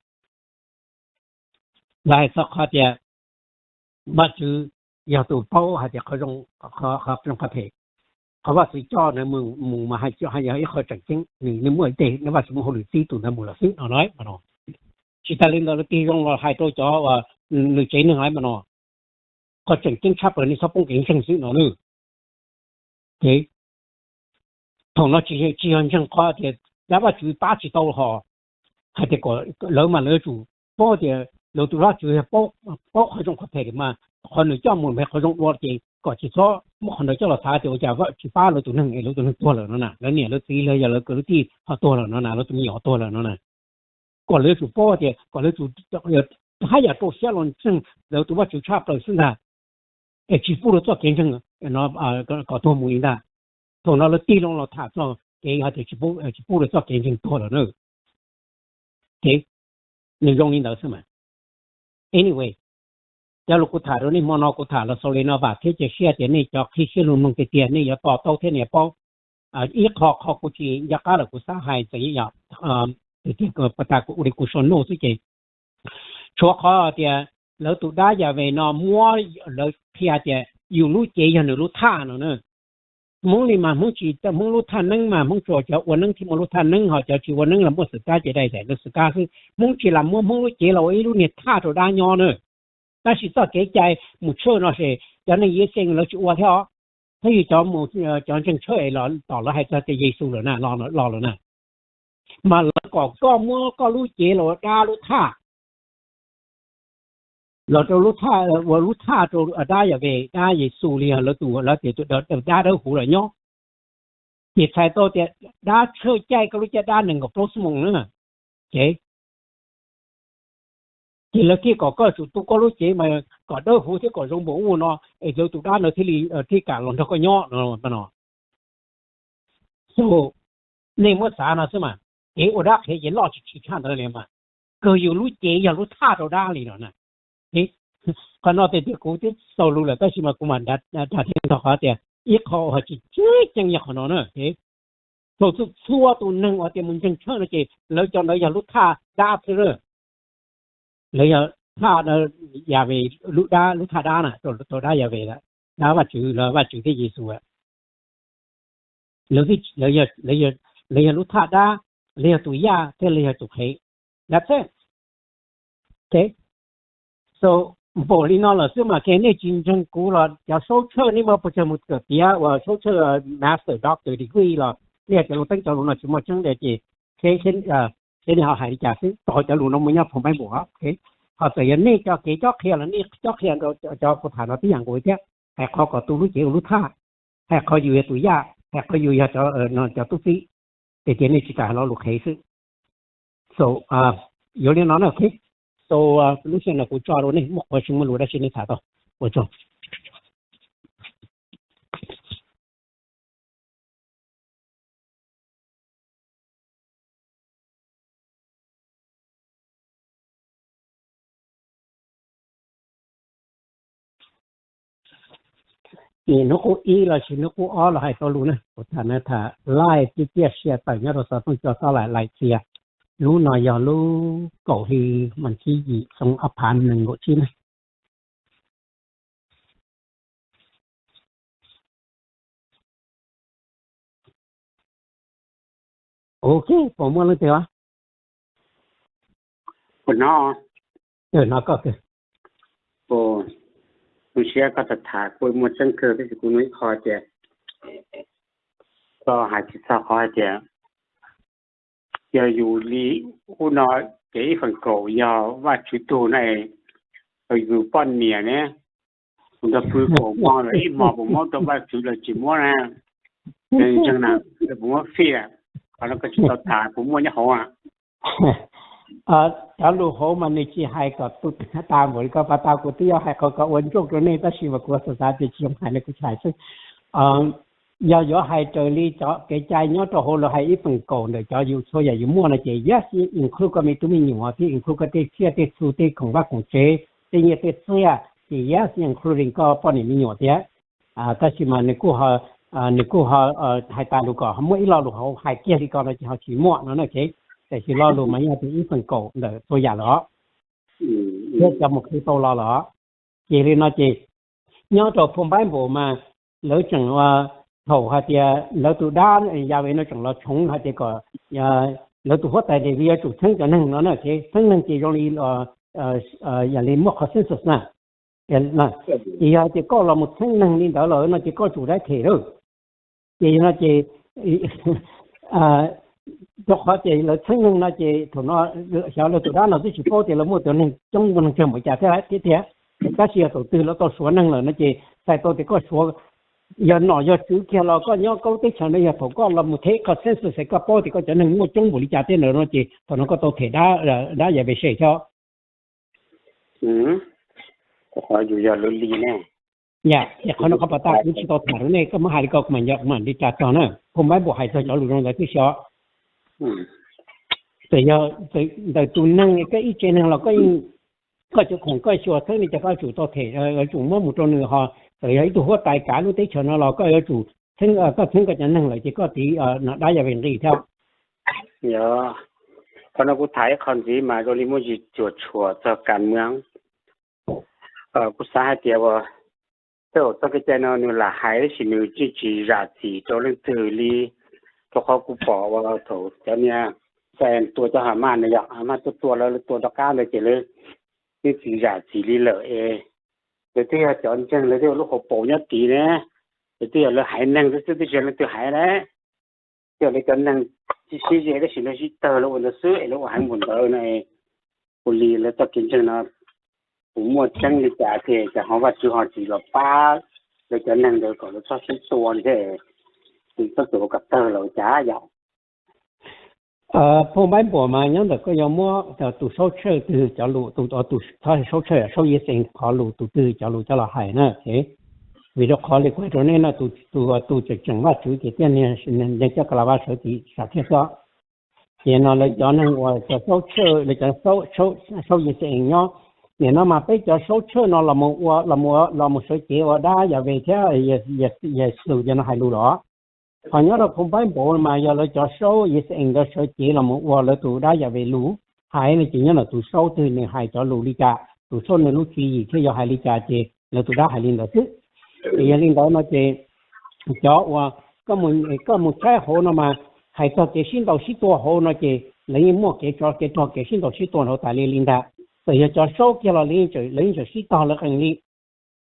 Lawv hais txog qhov tias Vajtswv yog tus paub hais tias qhov zoo qhov phem. Qhov Vajtswv coj nws mus mas hais yog ib qho tseem ceeb, nws muaj ib teg, nws Vajtswv muaj hauj lwm txib tus ntawd mus lawm xwb no. Tsis tas li ntawd lawv tig zoo los hais rau cov nws tsev neeg lawm mas no, qhov tseem ceeb tshaj plaws nej txhob poob kev ntseeg xwb no na. Thaum no tsis yog ntseeg qhov tias dab Vajtswv pab tsis tau hos, hais tias lawv mas lawv yuav tsum paub tias lawv tus Vajtswv yog paub qhov zoo qhov phem mas qhov nws coj mus npeg qhov zoo dua ces kom tsis txhob muab qhov ntawd coj los xav tias ua cas Vajtswv pab lawv tus neeg es lawv tus neeg tuag lawm no na, lawv niam lawv txiv los yog lawv kwv lub tij ho tuag lawm no na, lawv tus me nyuam tuag lawm no na. Kom lawv yuav tsum paub tias kom lawv tsum haj yam rau siab los ntseeg lawv tus Vajtswv tshaj plaws xwb ntag, es tsis pub lawv txoj kev ntseeg kom tuag mus li ntag. Thaum no lawv tig loo los tham txog kev hais tias tsis pub lawv txoj kev ntseeg tuag lawm na. Nws zoo li ntawd xwb mas. Anyway, cov lus kuv tham rau nej hmo no kuv tham los xaus li no, vam thiab cia siab tias nej cov qhib siab lug mloog tiag tiag nej yuav to taub thiab nej yuav paub. Ib qho, qhov kuv tsis nco qab lawm kuv xav hais txawm yog Tiag tiag, pas tas kuv ua li kuv sau noj xwb ces tshuav qhov tias lawv tus dab Yas Ves no muab, lawv qhia tias yus lub cev yog nws lub thaj no na. Hmoob li mas Hmoob tsis, Hmoob lub thaj neeb mas Hmoob tsuas cov ua neeb thiaj muaj lub thaj neeb, ho cov tsis ua neeb los muaj xwm kab ces dai daim lawv xwm kab xwb. Hmoob tsis lam muab Hmoob lub cev los ua ib lub niag thaj rau dab nyob na. Tab sis txoj kev cai mus tshwj no ces cov neeg Yixayees lawv tsis ua thiab os. Thiab yog cov mus, cov ntseeg tshwj es los tom lawv hais txog tias Yexus lawm na, los lawm na, mas lawv kom koj muab koj lub cev los ua dab lub thaj, los rau lub thaj, ua lub thaj rau dab Yas Ves, dab Yexus li yog lawv tus, lawv tias tus dab dawb huv lawm nyob. Ces txhais tau tias dab tshwj caij koj lub caj dab nees nkaum plaub xuab moos na. Ces, ces lawv thiaj kom koj tsum tu koj lub cev mas kom dawb huv thiab kom zoo npaum ub no es lawv tus dab ntawd thiaj li, thiaj kam los nrog koj nyob no. So, nej muab xav no xwb mas, kev ua dab qhev ces loj tsis tshwm tshaj ntawd li mas, kawg yus lub cev yog lub thaj rau dab li no na. Qhov no tiag tiag kuv twb xaus lus lawm tab sis mas kuv mam dag thiab txog qhov tias ib qho uas tsis tseeb tseeb yog qhov no na. Thaum txhua tus neeg uas tias mus ntseeg tshwj no ces lawv cov ntawd yog lub thaj dab xwb na. Lawv yog thaj Yas Ves, lub dab, lub thaj dab na, rau dab Yas Ves lawm, dab Vajtswv, lawv Vajtswv thiab Yexus. Lawv, lawv yog lub thaj dab, lawv yog tus yaj thiab lawv yog tus qhev. That's it. So, npaum li no lawm xwb mas ces nej tsis ntseeg kuv los cov saub tshwj nej muaj pes tsawg mus kawm piav uas saub tshwj master, doctor degree los nej cov lus teeb cov lus no tsis muaj tseeb li ces, ces nej ho hais li cas xwb, tau cov lus no mus nyob phoo Bible. Ho txawm yog nej cov kev cob qhia los nej cob qhia rau cov kuv tham no tib yam nkaus thiab, hais qhov kom tu lub cev ua lub thaj, hais qhov yus yog tus yaj, hais qhov yus yog cov tub txib, ces tias nej tsis kam hais lo lus qhev xwb. So, yuav li no na, ok. So, lub sij hawm no kuv tso rau nej, muaj qhov tsis muaj lus dab tsi nej tham tau. Ua tsaug. Hnub qub ib los sis hnub qub ob los hais tau lus na, kuv tham na, tham live tib tiaj sia tawm nyob rau xov tooj co tob lais lais txias. Lub no yog lub kaum hli mas thib yim xyoo ob phav nees nkaum tsib na. Ok, puas muaj leej twg os? Puas hnov? Hnov koj. Zoo siab koj tham tham kuj muaj tseeb kawg, tab sis kuv nug ib qho tias, koj hais tsis txog qhov hais tias yog yus li ub no, ces ib feem kaum yog Vajtswv tug na, yus poj niam ne, kuv nrog pw kaum hmo los ib hmo puas muab rau Vajtswv los tsis muab na? Puas muab fij? Qhov no koj tsis tau tham, kuv muaj nyob hauv. Cov lus hauv mas nws tsis hais kom tu tas npaum li ko, pas tas kuv twb yuav hais qhov kom ua ntsuj rau nej tab sis mas kuv xav xav tias tsis zoo hais li kuv tsis hais xwb. Yog yuav hais raws li cov kev cai nyob rau hauv lawv hais ib feem kaum ntawm cov yus txhua yam yus muaj no ces yes, include koj me tub me nyuam thiab include koj tej tsiaj tej txhu tej khoom vaj khoom tsev, tej nyiaj tej txiaj, ces yes, including koj poj niam me nyuam thiab. Tab sis mas nws kuj, nws kuj hais tas lus kom muaj ib lo lus hauv hais kiag li ko no ces ho tsis muaj no na. Ces tiam sis lo lus mas yog tias ib feem kaum ntawm txhua yam lawm os, thiab cov mus qhia tau los lawm. Ces li no ces nyob rau phoo Bible mas lawv tseem, thaum hais tias lawv tus dab Yas Ves no tseem los tshoov hais tias kom lawv tus huab tais Daviv yuav tsum txheeb cov neeg no na, txheeb neeg ces zoo li, yam li muaj qhov census na. Ces yog hais tias koj los mus txheeb neeg li ntawd lawm no ces koj tsum dab them lawm. Ces no ces rau qhov ces lawv txheeb neeg no ces thaum no xyov lawv tus dab no twb tsis paub tias lawv muaj tus neeg coob, muaj neeg tsawg npaum cas thiab thiab, tab sis yog thaum twg lawv tau suav neeg lawm no ces txhais tau tias koj suav, yog nom yog tswv kiag los koj nyob koj lub teb chaws no yog thaum koj los mus thev qhov census es koj paub tias koj cov neeg muaj coob npaum li cas thiab ntawd no ces thaum no koj tau them dab Yas Ves sej thiab. Qhov yus yog lawv li ne. Yam, qhov no qhov pas tas kuv tsis tau tham rau nej, koj muab hais li ko kuv mam li tsa txog na, phoo Bible hais txog cov lus zoo ntawd tib si os. Txawm yog ntawm tus neeg koj ib tsev neeg los koj yeej, koj cov khoom koj xyuas txheeb li cas koj yuav tsum tau them, yuav tsum muab mus rau nws ho. Txawm yog ib tug huab tais kav lub teb chaws no los koj yuav tsum txheeb, koj txheeb koj cov neeg lawm ces koj tiv nom dab Yas Ves nqis thiab. Yog, Qhov no kuv tham ib qho ntxiv mas zoo li muaj ntsis cuam tshuam txog kas mab. Kuv xav hais tias uas tej zaum txoj kev cai no nws lam hais tab sis nws tsis zam txim rau leej twg li, rau qhov kuv pom uas thaum cov niag Israel tua cov Hamas na yog Hamas tuaj tua lawv, lawv tua rov qab ntawd ces lawv yeej tsis zam txim li lawm es lawv twb yog cov ntseeg, lawv twb yog lub hauv paus nyob tid ne, lawv twb yog lawv haiv neeg xwb xwb, twb tsis yog leej twg haiv ne. Twb yog lawv cov neeg sib ze tab sis lawv sib tawg lawv ua ntawd xwb es lawv ua heev npaum ntawd no, ua li lawv txoj kev ntseeg no puas muaj tseeb li cas thiab, cas ho Vajtswv ho tsis los pab lawv cov neeg ntawd kom lawv txhob sib tua li thiab, txhob txwm ua kom tawg los ua cas yom? Phauj Npaib Npuas mas nyob ntawm koj yuav muab tus saub tshawj twg cov lus, tus, tus, thov saub tshawj, saub Yis Xees qhov lus tus twg cov lus coj los hais na. Vim rau qhov li kuv hais rau nej no, tus, tus tseem tseem Vajtswv ces thiaj li coj Kalava sawv tim sam thiaj xwb. Ces no lawv cov neeg uas cov saub tshawj, lawv cov saub Yis Xees nyob, nim no mas peb cov saub tshawj no los mus ua, los mus, los mus sawv cev ua dab Yas Ves thiab Yexus cov no hais lus los. Ho nyob rau Phau Npaib Npuas mas yog lawv cov saub Yis Xees ntawd sawv cev los mus ua lawv tus dab Yas Ves lus hais no ces nyob ntawm tus saub twg nws hais cov lus li cas, tus saub nws lub tswv yim thiaj yuav hais li cas ces lawv tus dab hais li ntawd xwb. Ces yog li ntawd no ces cov uas koj mus saib hauv no mas hais txog kev sib ntaus sib tua hauv no ces lawv yeej muaj kev tsov kev rog kev sib ntaus sib tua hauv tas li li ntag. Txawm yog cov saub kiag los lawv yeej tseem sib tog lawv qees li.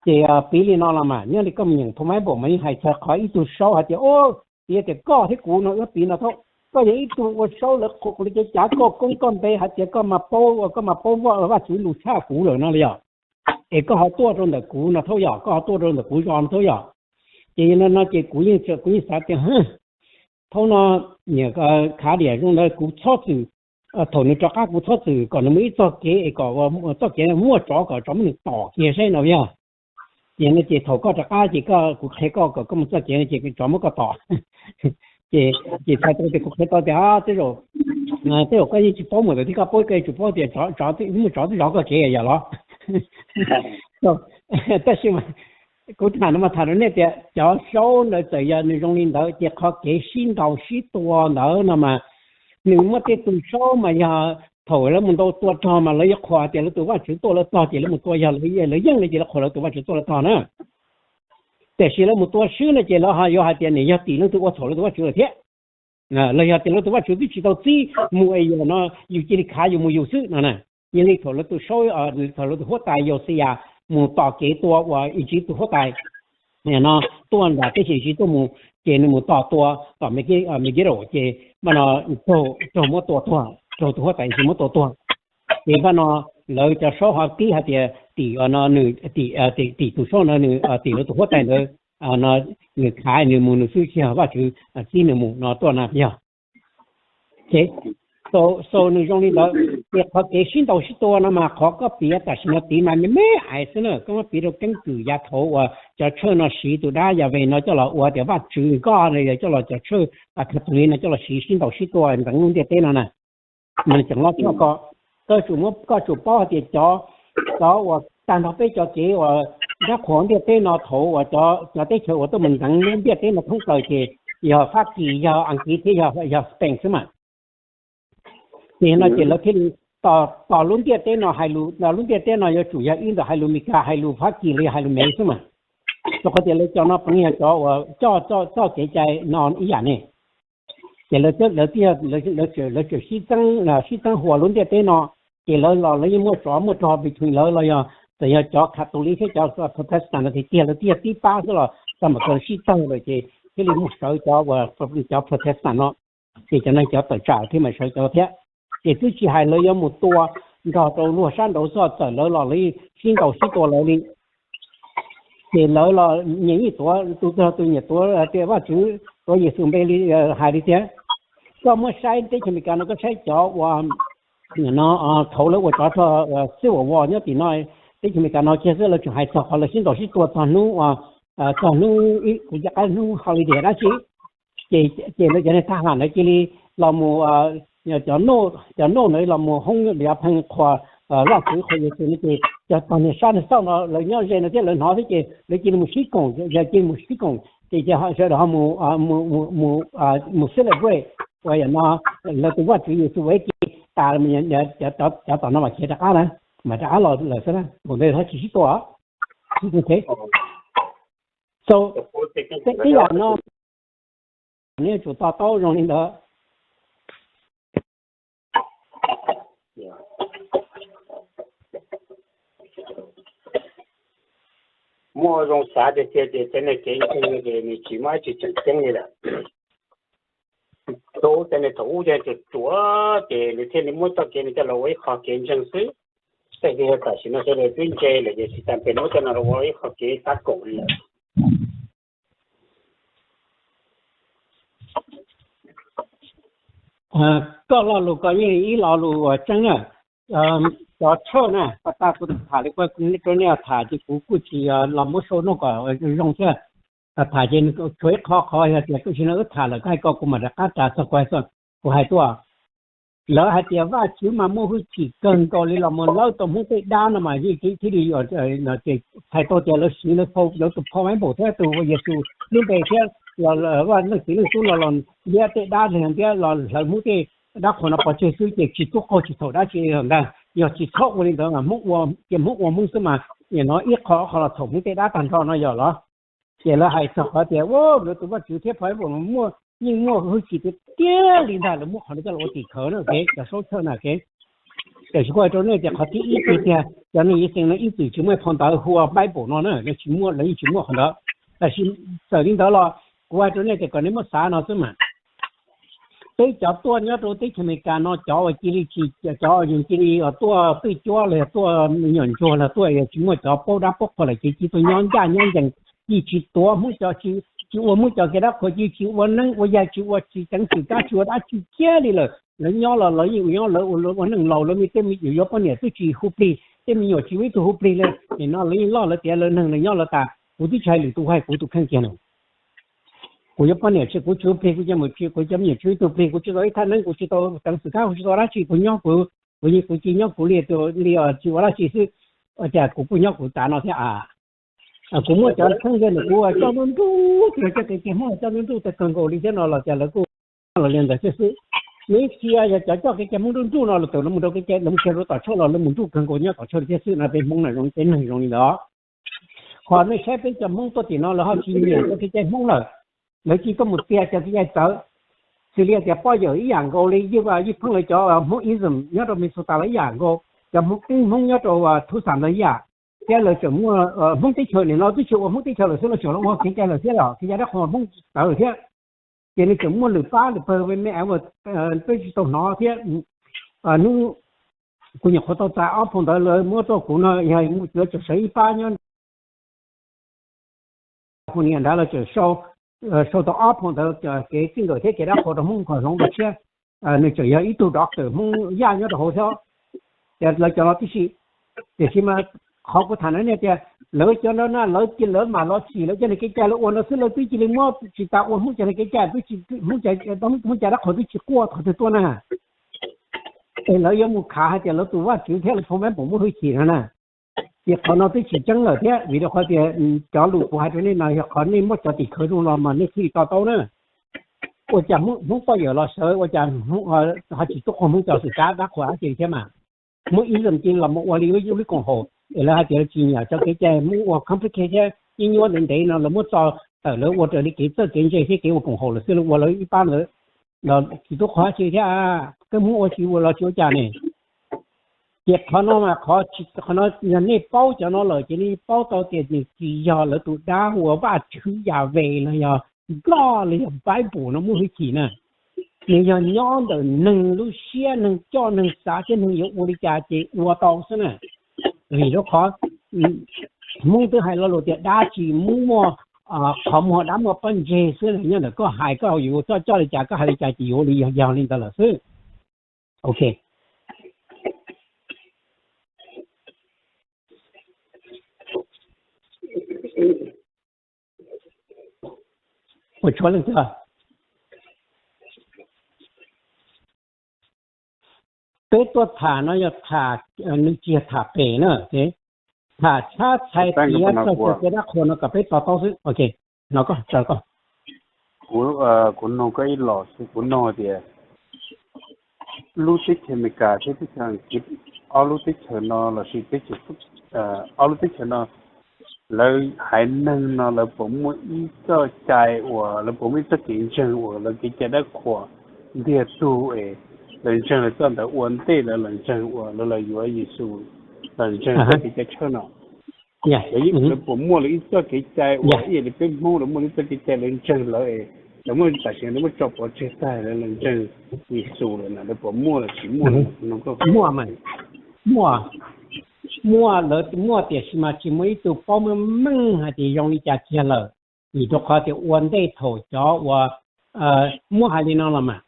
Ces piv li no los mas nyob li koj mus nyeem Phau Npaib Npuas mas yeej hais txog qhov ib tug saub hais tias, o, piv tias koj thiab kuv no, piv no, koj yog ib tug ua saub lawv qhuas kuv li ces cav koj koob koj npe hais tias koj mas paub, koj mas paub Vajtswv lus tshaj kuv lawm no li yom. Es koj ho tuaj rau ntawm kuv no thaub yom, koj ho tuaj rau ntawm kuv zos no thaub yom. Ces no no ces kuv yeej, kuv yeej xav tias, thaum no niam khav diam zoo ntawd kuv txhob txwm, thaum nws rov qab kuv txhob txwm kom nws mus ib txoj kev es kom txoj kev muaj tsov kom tsov muab nws tom kiag saib no yog. Ces no ces thaum koj rov qab ces koj, kuv qhia koj kom koj mus txoj kev no ces tsov muab koj tom. Ces, ces txhais tau tias kuv qhia tau tias tej zaum, tej zaum koj yeej tsis paub mus ntawd thiab koj paub, koj yeej tsis paub tias tsov, muaj tsov twb zov koj kev yom los. Tab sis mas kuv tham no mas tham rau nej tias cov saub ntawd txawm yog nws zoo li ntawd ces qhov kev sib ntaus sib tua ntawd no mas nws muaj tej tus saub mas yog thaum lawv mus ntaus tua rog mas lawv yuav qhuas tias lawv tus vaj tswv tuaj lawv tog ces lawv mus tua, yog lawv yeej no ces lawv qhuas lawv tus vaj tswv tuaj lawv tog na. Tiam sis lawv mus tua swb no ces lawv ho yuav hais tias nim yog tim leej twg ua txhaum lawv tus vaj tswv lawm thiab. Los yog tias lawv tus vaj tswv twb tsis tau txib mus es yog no yus cia li khav yus mus yus xwb no na. Yog li thaum lawv tus saub, thaum lawv tus huab tais Yauxiyas mus tom kev tua uas Iziv tus huab tais no tuaj nram teb chaws Iziv tuaj mus, ces nws mus tom tua tom Megidaus ces npaj no raug muab tua tuag, raug tus huab tais Iziv muab tua tuag. Ces npaj no lawv cov saub ho tib hais tias tim no nws, tim tus saub no nws tim lawv tus huab tais ntawd, nws khav nws mus nws xwb tsis yog Vajtswv txib nws mus no tuaj na yog. Ces xaus nws zoo li ntawd, ces qhov kev sib ntaus sib tua no mas qhov koj piav tam sim no tid mas me me ais xwb na, koj muab piav rau keeb kwm yav thaud uas cov tshawj no siv tus dab Yas Ves no coj los ua tias vaj tswv nkoj no, coj los cov tshawj Catholic no coj los siv sib ntaus sib tua ntxeev lub ntiaj teb no na. Mas tseem loj tshaj ko, koj tsum muab, koj tsum paub hais tias cov, cov uas tag nrho peb cov kev uas dab qhuas ntiaj teb no thaud uas cov teb chaws uas tuaj mus ntxeev lub ntiaj teb no thoob plaws ces yog Fab Kis, yog Askiv thiab yog Spain xwb mas. Ces no ces lawv thiaj li tos lub ntiaj teb no hais lus, lub ntiaj teb no yuav tsum yog ib ntawm hais lus Meskas, hais lus Fab Kis los yog hais lus Mev xwb mas. Rau qhov tias lawv cov no puav leej yog cov uas coj txoj kev cai no ib yam ne. Ces lawv, lawv tseem sib txeeb, sib txeeb huas lub ntiaj teb no, ces lawv los lawv yeej muaj tsov muaj rog between lawv los yog txawm yog cov Catholic thiab cov Protestant no tiag tiag lawv twb yog tib pab xwb los txog mus txog sib tawg lawm ces thiaj li mus sawv cov, cov Protestant no. Ces cov neeg cov tawm tsam thiaj mam sawv cov thiab. Ces twb tsis hais lawv yuav mus tua nrog rau luag sab nraud xwb, txawm lawv los lawv sib ntaus sib tua lawv li. Ces lawv los nyias yeej tuav, tus twg tus nyiam tuav tias Vajtswv, tuav Yexus npe li hais li tiag. Koj muab saib teb chaws Amelikas no koj saib cov uas no thaud lawv ua tsov rog Civil War nyob tim no, teb chaws Amelikas no kiag xwb lawv tseem hais txog qhov lawv sib ntaus sib tua txog hnub, txog hnub, kuv cov qab hnub holiday dab tsi. Ces, ces lawv cov niag thab ham ntawd cia li los mus, cov noj, cov noj ntawd los mus hoob liav pheej qhuas Vajtswv qhuas Yexus no ces cov tog niag sab niag xauj no lawv nyob ze no thiab lawv hnov thiab ces lawv cia li mus sib koom, cia li mus sib koom ces sawv daws ho mus celebrate uas yam no lawv tus Vajtswv Yexus ua ib ke. tas, cov tom no mam khiav rov qab na, mam rov qab los lawm xwb na, tus ntawd tsis sib tua. So, tej yam no nej yuav tsum to taub zoo li ntawd. Muaj zoo xav tiag tiag ces tej neeg kev ntseeg ces nws tsis muaj dab tsi tseem ceeb li lawm. Thaum ub tej neeg thaum ub ces tsuas ruam ces nws thiaj li muab txoj kev no coj los ua ib qho kev ntseeg xwb. Tej kev tam sim no sawv daws twb ntse lawm ces tsis tas pes muab coj no los ua ib qho kev tab kaum li lawm. Koj lo lus ko yeej ib lo lus uas tseeb na. Cov tshawj na, pas tas kuv tham li ko rau nej tham ces kuv kuj tsis los muab sau noj kom zoo thiab. Tham ces tshuav ib qho qhov yog tias tam sim no wb tham lawm koj hais ko kuv mam rov qab ras txog kuv hais tuaj. Lawv hais tias Vajtswv mas muaj hwj chim kawg nkaus li los mus lawb tau Hmoob tej dab no mas yeej thiaj li txhais tau tias lawv siv lawv tus phau Bible thiab tus Yexus lub npe thiab los leej txiv leej tub los los ntiab tej dab li ntiab los hlawv Hmoob tej dab qhuas no pov tseg xwb ces tsis tub qaug tsis txhaum dab tsi li ntag. Yog tsis txhob ua li ntawd mas Hmoob ua ces Hmoob ua Hmoob xwb mas nim no ib qho qho los txhaum Hmoob tej dab tag nrho no yog los. Ces lawv hais txog qhov tias lawv tus Vajtswv thiab phau Bible muaj yeej muaj hwj chim tiag tiag li ntag, lawv muab qhov no coj los ua tim khawv na, cov saub tshawj na. Tiam sis kuv hais rau nej tias qhov thib ib tiag tiag cov neeg Yixalayees no ib txwm tsis muaj phau ntawv hu ua Bible no na, lawv tsis muaj, lawv yeej tsis muaj qhov ntawd. Tab sis txawm li ntawd los kuv hais rau nej tias kom nej muab xav no xwb mas. Peb cov tuaj nyob rau teb chaws Amelikas no cov uas cia li tsis, cov uas yus cia li tuaj twj cuab los yog tuaj me nyuam ntsuag los tuaj tsis muaj cov paub dab paub qhua lawm ces cia tuaj nyob ncaj nyob ncees, cia tsis tuav Hmoob cov, tsis ua Hmoob cov kev dab qhuas, cia tsis ua neeb ua yaig, tsis ua tsis teev xwm kab, tsis ua dab tsi kiag li lawm. Lawv nyob los lawv yeej ua, nyob lawv ua neej laus, lawv me tej me nyuam yuav poj niam twb tsis hu plig, tej me nyuam tsis muaj ib tug hu plig li. Nim no lawv yeej loj lawv tiav lawv neeg, lawv nyob lawv tas, kuv twb tsis hais lwm tus, hais kuv tus kheej kiag no. Kuv yuav poj niam tsis, kuv tsis hu plig, kuv cov me nyuam tsis, kuv cov me nyuam tsis hu plig, kuv tsis tau ib thaj neeb, kuv tsis tau teev xwm kab, kuv tsis tau dab tsi, kuv nyob kuv, kuv yeej kuv cia nyob kuv li, li tsis ua dab tsi xwb. Ua cas kuv kuj nyob kuv tav no thiab a? Kuv muaj cov kheej ze ntawm kuv coj nruj nruj, cov coj kev cai Hmoob coj nruj nruj tag kawg nkaus li thiab no los cas lawv kuj los li ntawd thiab xwb. Nws ib txhia yog cov coj kev cai Hmoob nruj nruj no los thaum lawv mus rau kev cai, lawv mus kiag rau tom tshaj los lawv mus nruj kawg nkaus nyob tom tshaj li thiab xwb no. Peb Hmoob na zoo, peb neeg zoo li ntawd. Qhov nej saib peb cov Hmoob tuaj tim no lawv ho tsis nyiam cov kev cai Hmoob lawm, lawv cia tuaj mus tiag cov kev cai txawv. Xws li tias poj yawm ib yam nkaus li Yij Pheej lawv cov Hmoob ism nyob rau Minnesota los ib yam nkaus, cov Hmoob, Hmoob nyob rau Tucson los ib yam. Thiab lawv tseem muaj Hmoob teb chaws nim no twb tsis ua Hmoob teb chaws lawm xwb, lawv tseem los ua kev cai lawm thiab los kev cai dab qhuas Hmoob tawv lawm thiab. Ces nws tseem muaj lwm pab lwm pawg me me peb tsis tau hnov thiab. Hnub kuv nyuam qhuav tau txais ob phau ntawv lawv muab rau kuv no yog mus tsuav tseem sawv ib pab nyob hu niam nrad los tseem sau tau ob phau ntawv kev txij nkawm thiab kev dab qhuas rau Hmoob kom hloov rau tshiab. Nws tseem yog ib tug doctor Hmoob Yaj nyob rau hauv thiab. Ces lawv cov no tib si, tiam sis mas qhov kuv tham no ne tias lawv cov no na lawv cia lawv mam los tsim lawv cov neeg kev cai lawv ua no xwb, lawv twb cia li muab tsis tas ua Hmoob cov neeg kev cai, Hmoob cov dab qhuas twb tsis quaj qhov twg tuaj na. Es lawv yuav mus khav hais tias lawv tus Vajtswv thiab lawv phau Bible muaj hwj chim no na. Ces qhov no twb tsis tseeb lawm thiab, vim rau qhov tias cov lus kuv hais rau nej no yog qhov nej muab cov tim khawv zoo los mas nej thiaj li to taub na. Ua cas Hmoob poj yawm los sawv ua cas ho tsis tub qaug Hmoob cov xwm kab dab qhuas dab tsi thiab mas. Hmoob ism cia li los mus ua li lub koom haum es lawv hais tias lawv tsis nyiam cov kev cai Hmoob ua complicate thiab nyuaj nyuaj ntev ntev no lawv muab tso tawm lawv ua raws li kev txawj kev ntse thiab kev ua koom haum lawm xwb, lawv ua lawv ib pab ntawd los tsis tub qaug dab tsi thiab. Peb Hmoob ua tsis ua los tsis ua cas ne. Ces qhov no mas qhov, qhov no yog nej paub cov no lawm ces nej paub tau tias nws tsis yog lawv tus dab hu ua Vajtswv Yahweh los yog God los yog Bible no muaj hwj chim na. Nws yog nyob ntawm neeg lub siab, neeg coj neeg xav thiab neeg yuav ua li cas ces ua tau xwb na. Vim rau qhov Hmoob twb hais lo lus tias dab tsis muaj qhov muag, dab muaj pob ntseg xwb. Nyob ntawm koj hais, koj yuav coj coj li cas, koj hais li cas ces yuav li, yog yog li ntawd lawm xwb. Ok. Ua tshua leej twg? Peb tuaj tham no yog tham, nws tsis yog tham pem na, tham tshab txhais tiav txog cov kev dab qhuas no kom peb to taub xwb. Ok, no koj, kuv, kuv nug koj ib los xwb, kuv nug tias lub teb chaws Amelikas thiab teb chaws Askiv, ob lub teb chaws no lossis teb chaws, ob lub teb chaws no, lawv haiv neeg no lawv puas muaj ib txoj cai uas lawv puas muaj ib txoj kev ntseeg uas lawv kev cai dab qhuas ntiag tug es lawv ntseeg lawv txoj ntawd ua ntej lawv los ntseeg uas lawv los yuav Yexus, los ntseeg txoj kev cai tshawj no? Lawv puas muaj lawv ib txoj kev cai uas ib yam li peb Hmoob lawv muaj ib txoj kev cai lawv ntseeg lawv es lawv muab tam sim no lawv muab tso pov tseg tag lawv los ntseeg Yexus lawm na, lawv puas muaj los tsis muaj? Muaj, muaj, muaj, lawv muaj tiam sis mas tsis muaj ib tug paub meej meej hais tias zoo li cas kiag lawm, vim rau qhov tias ua ntej thaum cov uas, muab hais li no los mas,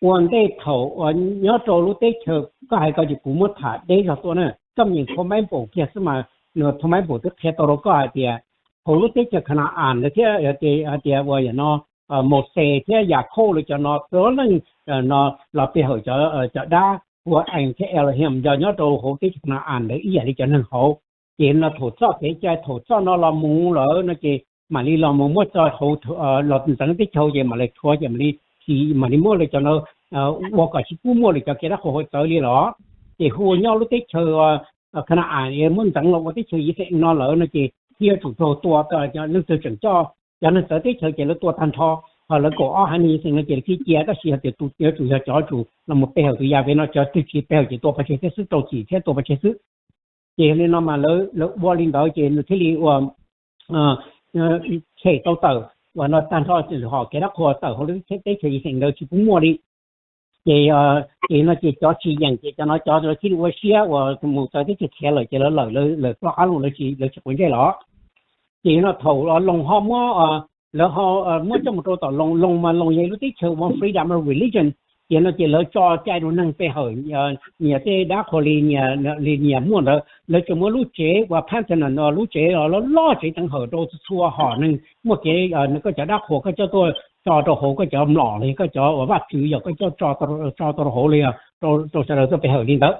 ua ntej thaum uas nyob rau lub teb chaws koj hais ko ces kuv muab tham deb zog tuaj na, koj nyeem thau maib npaum kiag xwb mas, nws thau maib npaum twb qhia tau rau koj hais tias hauv lub teb chaws Kana-as ntawd thiab hais tias uas yam no Mauxes thiab Yakhauj lawv cov no puav leej no los pe hawm cov dab hu ua Aes thiab Elahim yog nyob rau hauv teb chaws Kana-as ntawd ib yam li cov neeg hauv. Ces no thaum txoj kev cai thaum txoj no los mus lawm no ces mam li los mus muab tso hauv, los ntxeev teb chaws ces mam li rhuav ces mam li, mam li muab lawv cov no ua kom tsis pub muaj lawv cov kev dab qhuas hauv txawv li los. Ces hu ua nyob lub teb chaws Kana-as muab ntxeev los ua teb chaws Yixalayees no lawm no ces thiaj yuav tsum raug tua, leej twg tseem coj cov neeg txawv teb chaws ces lawv tua tag nrho. Ho lawv kaum ob haiv neeg Yixalayees no ces lawv thiaj cia, tab sis hais tias tus yuav tsum yog cov tsum los mus pe hawm tus Yahweh no, cov twg tsis pe hawm ces tua pov tseg thiab xwb, rau txim thiab tua pov tseg xwb. Ces yog li no mas lawv ua li ntawd ces nws thiaj li ua chem tau tawm uas no tag nrho, hom kev dab qhuas tawm hauv lub teb chaws Yixalayees ntawd tsis pub muaj li. Ces, ces no ces cov tsis yeem ces cov no cov thiaj li ua siab uas mus txawv teb chaws khiav lawm ces lawv lawm, lawv ploj qab loo, lawv tsis quav ntsej los. Ces no thaum Loos ho muab, lawv ho muab coj mus rau tom Loos, Loos mas Loos yog lub teb chaws ua freedom of religion. Ces no ces lawv tso cai rau neeg pe hawm nyias tej dab qhuas li, li nyias muaj ntawd. Lawv tsuas muab lub tsev uas Parthenon, lub tsev loj loj tsev teev hawm rau txhua hom neeg muaj kev, koj cov dab qhuas koj coj tuaj tso rau hauv, koj cov mlom los yog koj cov uas vaj tswv yog koj coj tso tau rau hauv los yog rau sawv daws tuaj pe hawm li ntawd.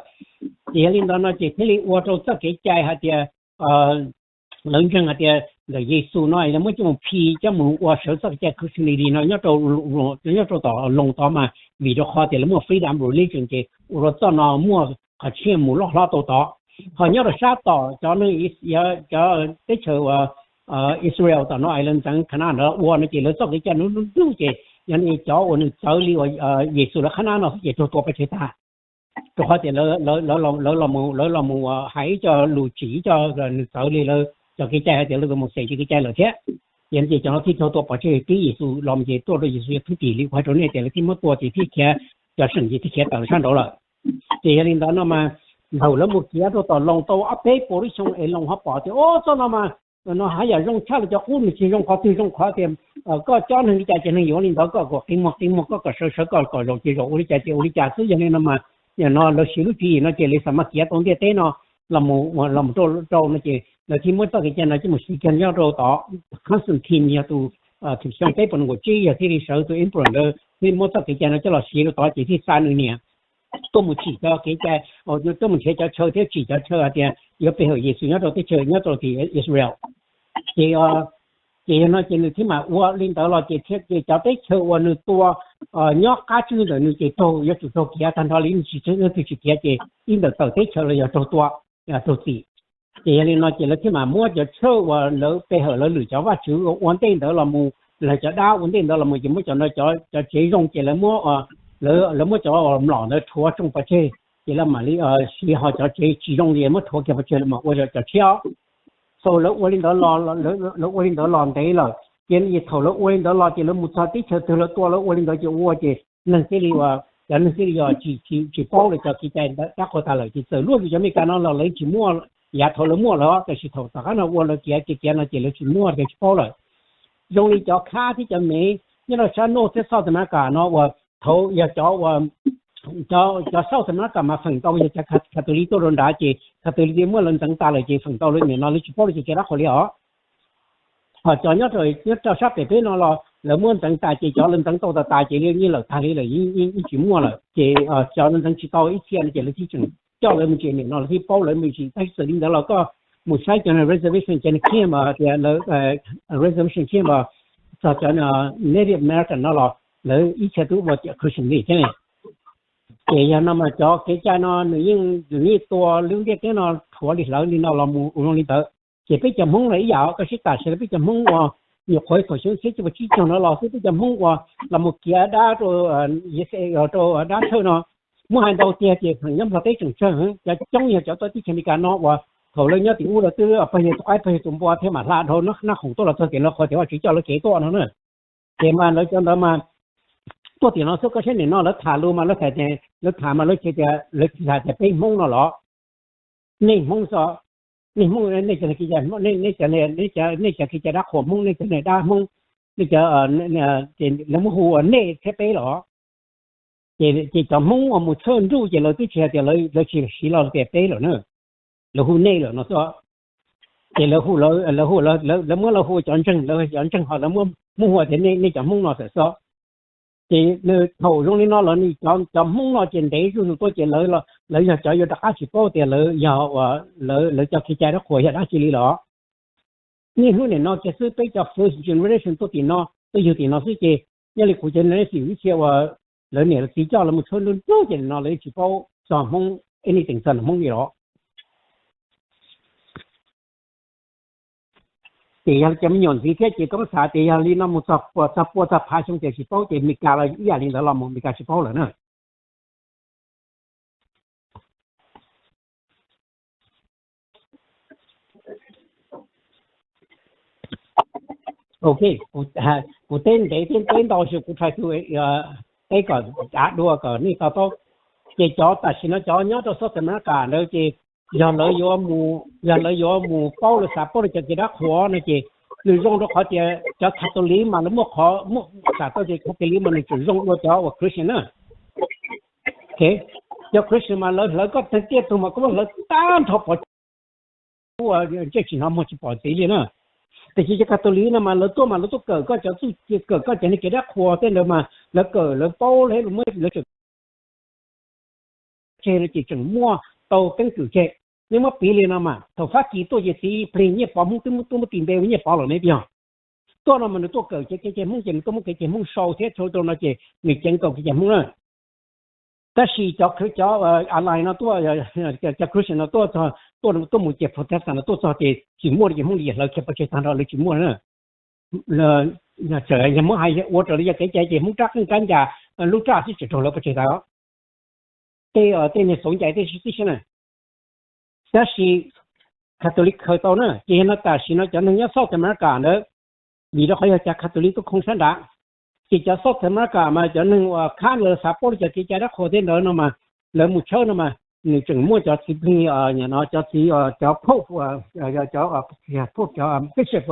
Ces yog li ntawd no ces thiaj li ua rau txoj kev cai hais tias lawv ntseeg hais tias ntawm Yexus no lawv muab coj mus phi coj mus ua sawv txoj kev cai Christianity no nyob rau, nyob rau tom Loos tod mas vim rau qhov tias lawv muaj freedom religion ces ua rau txoj no muaj qhov tshiab mus loj hlob tau tod. Ho nyob rau sab tom cov neeg, cov teb chaws Israel tom no es lawv ntxeev Kana-as ntawd ua no ces lawv txoj kev cai hnub ntuj ces yog cov uas nws txawv li uas Yexus lawv qhab nab no ces raug tua pov tseg tag. Rau qhov tias lawv los mus hais ib co lus tsim ib co nws txawv li lawv cov kev cai hais tias lawv tus Mauxes cov kev cai lawm thiab. Ces no ces cov no thiaj raug tua pov tseg, twb Yexus los ces tuaj rau Yexus yog thwj tim li kuv hais rau nej tias lawv thiaj muab tua ces thiaj khiav, cov seem ces thiaj khiav tawm sab nraud lawm. Ces yog li ntawd no mas thaum lawv mus khiav rau tom Loos tau ob peb puas lub xyoo es Loos ho pom tias o txoj no mas no haj yam zoo tshaj li cov qub, nws tsis zoo qhov twg, zoo qhov tias koj cob neeg li cas ces neeg yuav li ntawd, koj kom qi muag qi muag, koj kom sawv sawv, koj kom zaum ces zaum, ua li cas ces ua li cas xwb. Yog li no mas no lawv siv lub tswv yim no ces lawv xam mas khiav tau ntiaj teb no los, los mus rau rau no ces lawv thiaj muab txoj kev cai no coj mus siv kiag nyob rau tod. Constantine yog tus thim xyoo peb puas nees nkaum tsib yog thiaj li sawv, tus emperor ntawd thiaj muab txoj kev cai no coj los siv rau tod ces thiaj xa nws niam tuaj mus tsim cov kev cai, tuaj mus nrhiav cov chaw thiab tsim cov chaw hais tias yuav pe hawm Yexus nyob rau teb chaws, nyob rau tim Israel. Ces, ces yog no ces nws thiaj mam ua li ntawd los ces thiaj ces cov teb chaws uas nws tua nyob qab tswj ntawm nws ces raug, yuav tsum raug khiav tag nrho li, nws tsis, leej twg tsis khiav ces ib ntawm tawm teb chaws los yog raug tua, raug txim. Ces yog li no ces lawv thiaj mam muab cov church uas lawv pe hawm lawv lwm cov vaj tswv ua ntej ntawd los mus, lawv cov dab ua ntej ntawd los mus ces muab cov no, cov tsev zoo ces lawv muab, lawv muab cov mlom ntawd rhuav tsoo pov tseg, ces lawv mam li siv ho cov tsev tsis zoo ces muab rhuav kiag pov tseg lawv mam ua cov tshiab. So lawv ua li ntawd los, lawv ua li ntawd los ntev lawm. Ces thaum lawv ua li ntawd los ces lawv mus txog teb chaws twg lawv tua lawv ua li ntawd ces ua ces neeg thiaj li, cov neeg thiaj li yog tsis paub lawv cov kev cai dab qhuas tas lawm. Ces txawm luaj li cov Amelikas no los lawv tsis muaj, yav thaud lawv muaj lawm, tab sis thaum tom qab no ua lawv kiav kiav kiav no ces lawv tsis muaj, lawv tsis paub lawm. Zoo li cov Khab thiab cov Mev nyob rau sab North thiab South America no uas thaud yog cov uas, cov South America mas feem ntau yog cov Catholic tuaj rau nrad ces Catholic muab lawv ntxeev tas lawm ces feem ntau lawv nim no lawv tsis paub lawv cov kev dab qhuas li os. Ho cov nyob rau sab pem peb no los lawv muab ntxeev tas ces cov lawv ntxeev tau tas tas ces yeej lawm tag li lawm, yeej tsis muaj lawm. Ces cov lawv ntxeev tsis tau ib txhia no ces lawv thiaj tseem coj lawv mus tsev nim no lawv thiaj paub lawv mus tsev. Tab sis txawm li ntawd los koj mus saib cov reservation, cov camp tias lawv reservation camp txog cov Native American no los lawv ib txhia twb ua Christian li thiab ne. Ces yog no mas cov kev cai no nws yeej, nws yeej tua lub ntiaj teb no rhuav li hlawv li no los mus ua zoo li ntawd. Ces peb cov Hmoob los ib yam, koj sib tham sawv daws, peb cov Hmoob uas nyuam qhuav thaum xyoo txhiab cuaj puas tsib caug no los xwb, peb cov Hmoob uas los mus kiav dab rau, rau dab thawj no, muab hais ntau tiag ces pheem nyob Nplog teb tseem tsawg heev, cov coob yog cov tuaj teb chaws Amelikas no uas thaum lawv nyob tim ub lawv twb pawg yawg tus qaib pawg yawg tus npua thiab mam hla dhau nab khoom tuaj los txog tim no qhov tias Vaj Tswv coj lawv kev tuaj no na. Ces mas lawv cov ntawd mas tuaj tim no xwb, koj saib nim no lawv tham lus mas lawv tham, lawv tham mas lawv tias, lawv tsis tham tias peb Hmoob no los, nej Hmoob xwb, nej Hmoob, nej cov, nej cov kev cai dab qhuas Hmoob, nej cov dab Hmoob, nej cov, lawv muab hu ua nej thiab peb los. Ces cov Hmoob uas mus tshawb nruj ces lawv twb tsis hais tias, lawv tsis siv lo tias peb lawm na, lawv hu nej lawm no xwb. Ces lawv hu, lawv hu, lawv muab lawv hu cov ntseeg, lawv cov ntseeg ho lawv muab hu tias nej cov Hmoob no tawm xwb. Ces thaum zoo li no los nws cov Hmoob no ces ntev zuj zus tuaj ces lawv yog cov yuav rov qab tsis paub tias lawv yog, lawv cov kev cai dab qhuas yog dab tsi li los. Niaj hnub nim no kiag xwb peb cov first generation tuaj tim no, tuaj yug tim no xwb ces nyob li kuv cov neeg xim ib txhia uas lawv niam lawv txiv coj lawv mus tshawb nruj nruj ces nim no lawv yeej tsis paub txog Hmoob, anything txog Hmoob li los. Ces yog cov me nyuam ntxiv thiab ces koj xav tias yog li no mus txog pua txog phav xyoo ces tsis paub ces Meskas los ib yam li ntawd los mus Meskas tsis paub lawm na. Ok, kuv teb ntev thiab teb ntau xyoo kuv try to teb kom av dua kom nej to taub. Ces cov tam sim no cov nyob rau South America ntawd ces yog lawv yuav mus, yog lawv yuav mus paub, lawv xav paub lawv cov kev dab qhuas no ces nws zoo rau qhov tias cov Catholic mas lawv muaj qhov muaj, xam tau tias Catholic mas nws tseem zoo dua cov uas Christian na. Cov Christian mas lawv hlawv koj tag tiaj tug mas koj muab hlawv tag nrho pov tseg, ntsej tsis hnov muag tsis pom ntxiv li na. Tiam sis cov Catholic no mas lawv tuaj mas lawv tuaj kawm koj cov txuj ci, kawm koj cov niag kev dab qhuas tej ntawd mas lawv kawm lawv paub, lawv muab lawv tseem tseg no ces tseem muaj tau keeb kwm tseg. Nej muab piv li no mas thaum Fab Kis tuaj ces txiv plig Nyiaj Pov Hmoob twb muab, twb muab tis npe ua Nyiaj Pov lawm ne, pom? Tuaj no mas nws tuaj kawm cov kev cai Hmoob ces nws tuaj muab kev cai Hmoob sau thiab sau rau no ces nws ceev nkaus kev cai Hmoob na. Tab sis cov, cov ally no tuaj, cov Christian no tuaj, tuaj mus ces Protestant no tuaj txog ces tsis muaj li ces Hmoob li hlawv kiag pov tseg tag nrho, lawv tsis muaj na. Txawm yog muab hais ua raws li yog kev cai ces Hmoob rab qeej rab ncas lub raj xwb tseem raug lawv pov tseg tas. Tej, tej niag xauv ncais tej tib si na. Tab sis Catholic khaws tau na, ces yog no tam sim no cov neeg nyob South America ntawd, vim rau qhov yog cov Catholic tuaj khoo sab nrad, ces cov South America mas cov neeg uas khab lawv xav paub li cov kev cai dab qhuas tej ntawd no mas lawv mus tshawb no mas nws tseem muaj cov txiv plig, cov txiv, cov pope, cov pope, cov bishop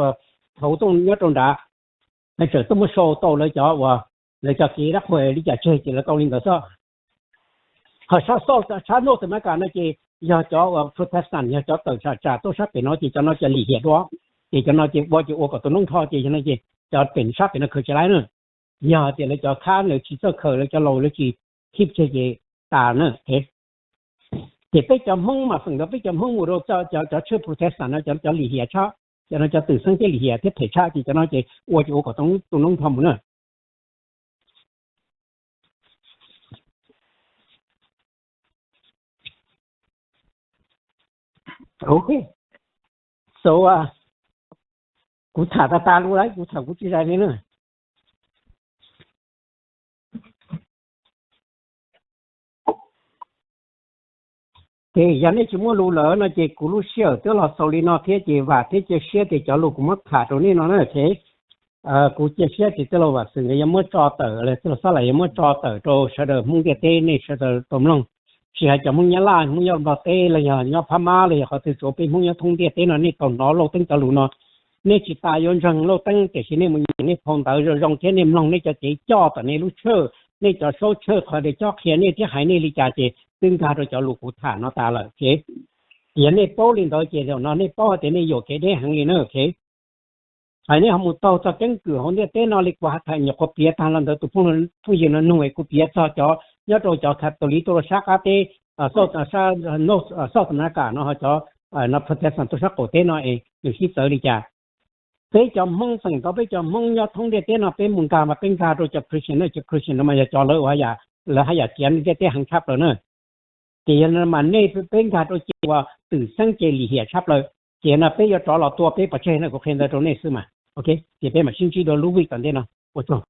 thaum tuaj nyob rau nrad, lawv tseem tuaj muab sau tau lawv cov uas lawv cov kev dab qhuas li cas tseg ces lawv tau li ntawd xwb. Ho sab North America no ces yog cov uas Protestant, yog cov tawm tsam tsam tuaj sab pem no ces cov no cov lim hiam dua, ces cov no ces ua ces ua kom tus noob nrho ces yog no ces cov pem sab pem no khaws tsis laib na. Yog tias lawv cov khab lawv tsis txawj khaws, lawv cov laus lawv tsis keep tseg ces tas na. Ces peb cov Hmoob mas feem ntawd peb cov Hmoob mus rau cov tshwj Protestant no cov, cov lim hiam tshaj, cov no cov twm xeeb thiab lim hiam thiab phem tshaj ces cov no ces ua ces ua kom tus noob nrho mus na. Ok, so kuv tham tas tas lus lawm, kuv tham kuv tsis zais li na. Ces yog nej tsis muaj lus lawm no ces kuv lub sij hawm twb los xaus li no thiab ces vam thiab cia siab tias cov lus kuv muab tham rau nej no na. Kuv cia siab tias tij laug Vam Xwm nkawd yuav muab tso tawm los tij laug Xab Lam yuav muab tso tawm rau sawv daws Hmoob ntiaj teb nej sawv daws tau mloog. Tsis hais cov Hmoob Nyab Laj, Hmoob nyob Nplog teb los yog nyob Phab Mab los yog qhov twg, tsuav peb Hmoob nyob thoob ntiaj teb no nej tau hnov Lauj Teeb cov lus no. Nej tsis tas yuav ntseeg Lauj Teeb tiam sis nej mus nyeem nej phau ntawv zoo zoo thiab nej mloog nej cov kev coj tom nej lub tshawj, nej cov saub tshawj qhov tias cob qhia nej thiab hais nej li cas ces twb nkag rau cov lus kuv tham no tas lawm. Yog nej paub li ntawd ces zaum no nej paub hais tias nej yuam kev deb heev li na. Hais nej ho mus taug txog keeb kwm hauv ntiaj teb no li kuv hais, nyuam qhuav piav tag los ntawd tus phooj ywg no nug es kuv piav txog cov nyob rau cov Catholic tuaj rau sab qab teb, South America no ho cov no Protestant tuaj sab qaum teb no es nws sib txawv li cas. Peb cov Hmoob feem ntau peb cov Hmoob nyob thoob ntiaj teb no peb mus nkag mas peb nkag rau cov Christian no, cov Christian no mas yog cov lawv ua yam lawv haj yam tiav nej tej teb heev tshaj plaws na. Ces yog no mas nej peb nkag rau ces uas twm xeeb ces lim hiam tshaj plaws. Ces no peb yuav rov los tua peb pov tseg na, kuv qhia ntawd rau nej xwb mas. Ok, ces peb mam sib ntsib dua lub week tom ntej no. Ua tsaug.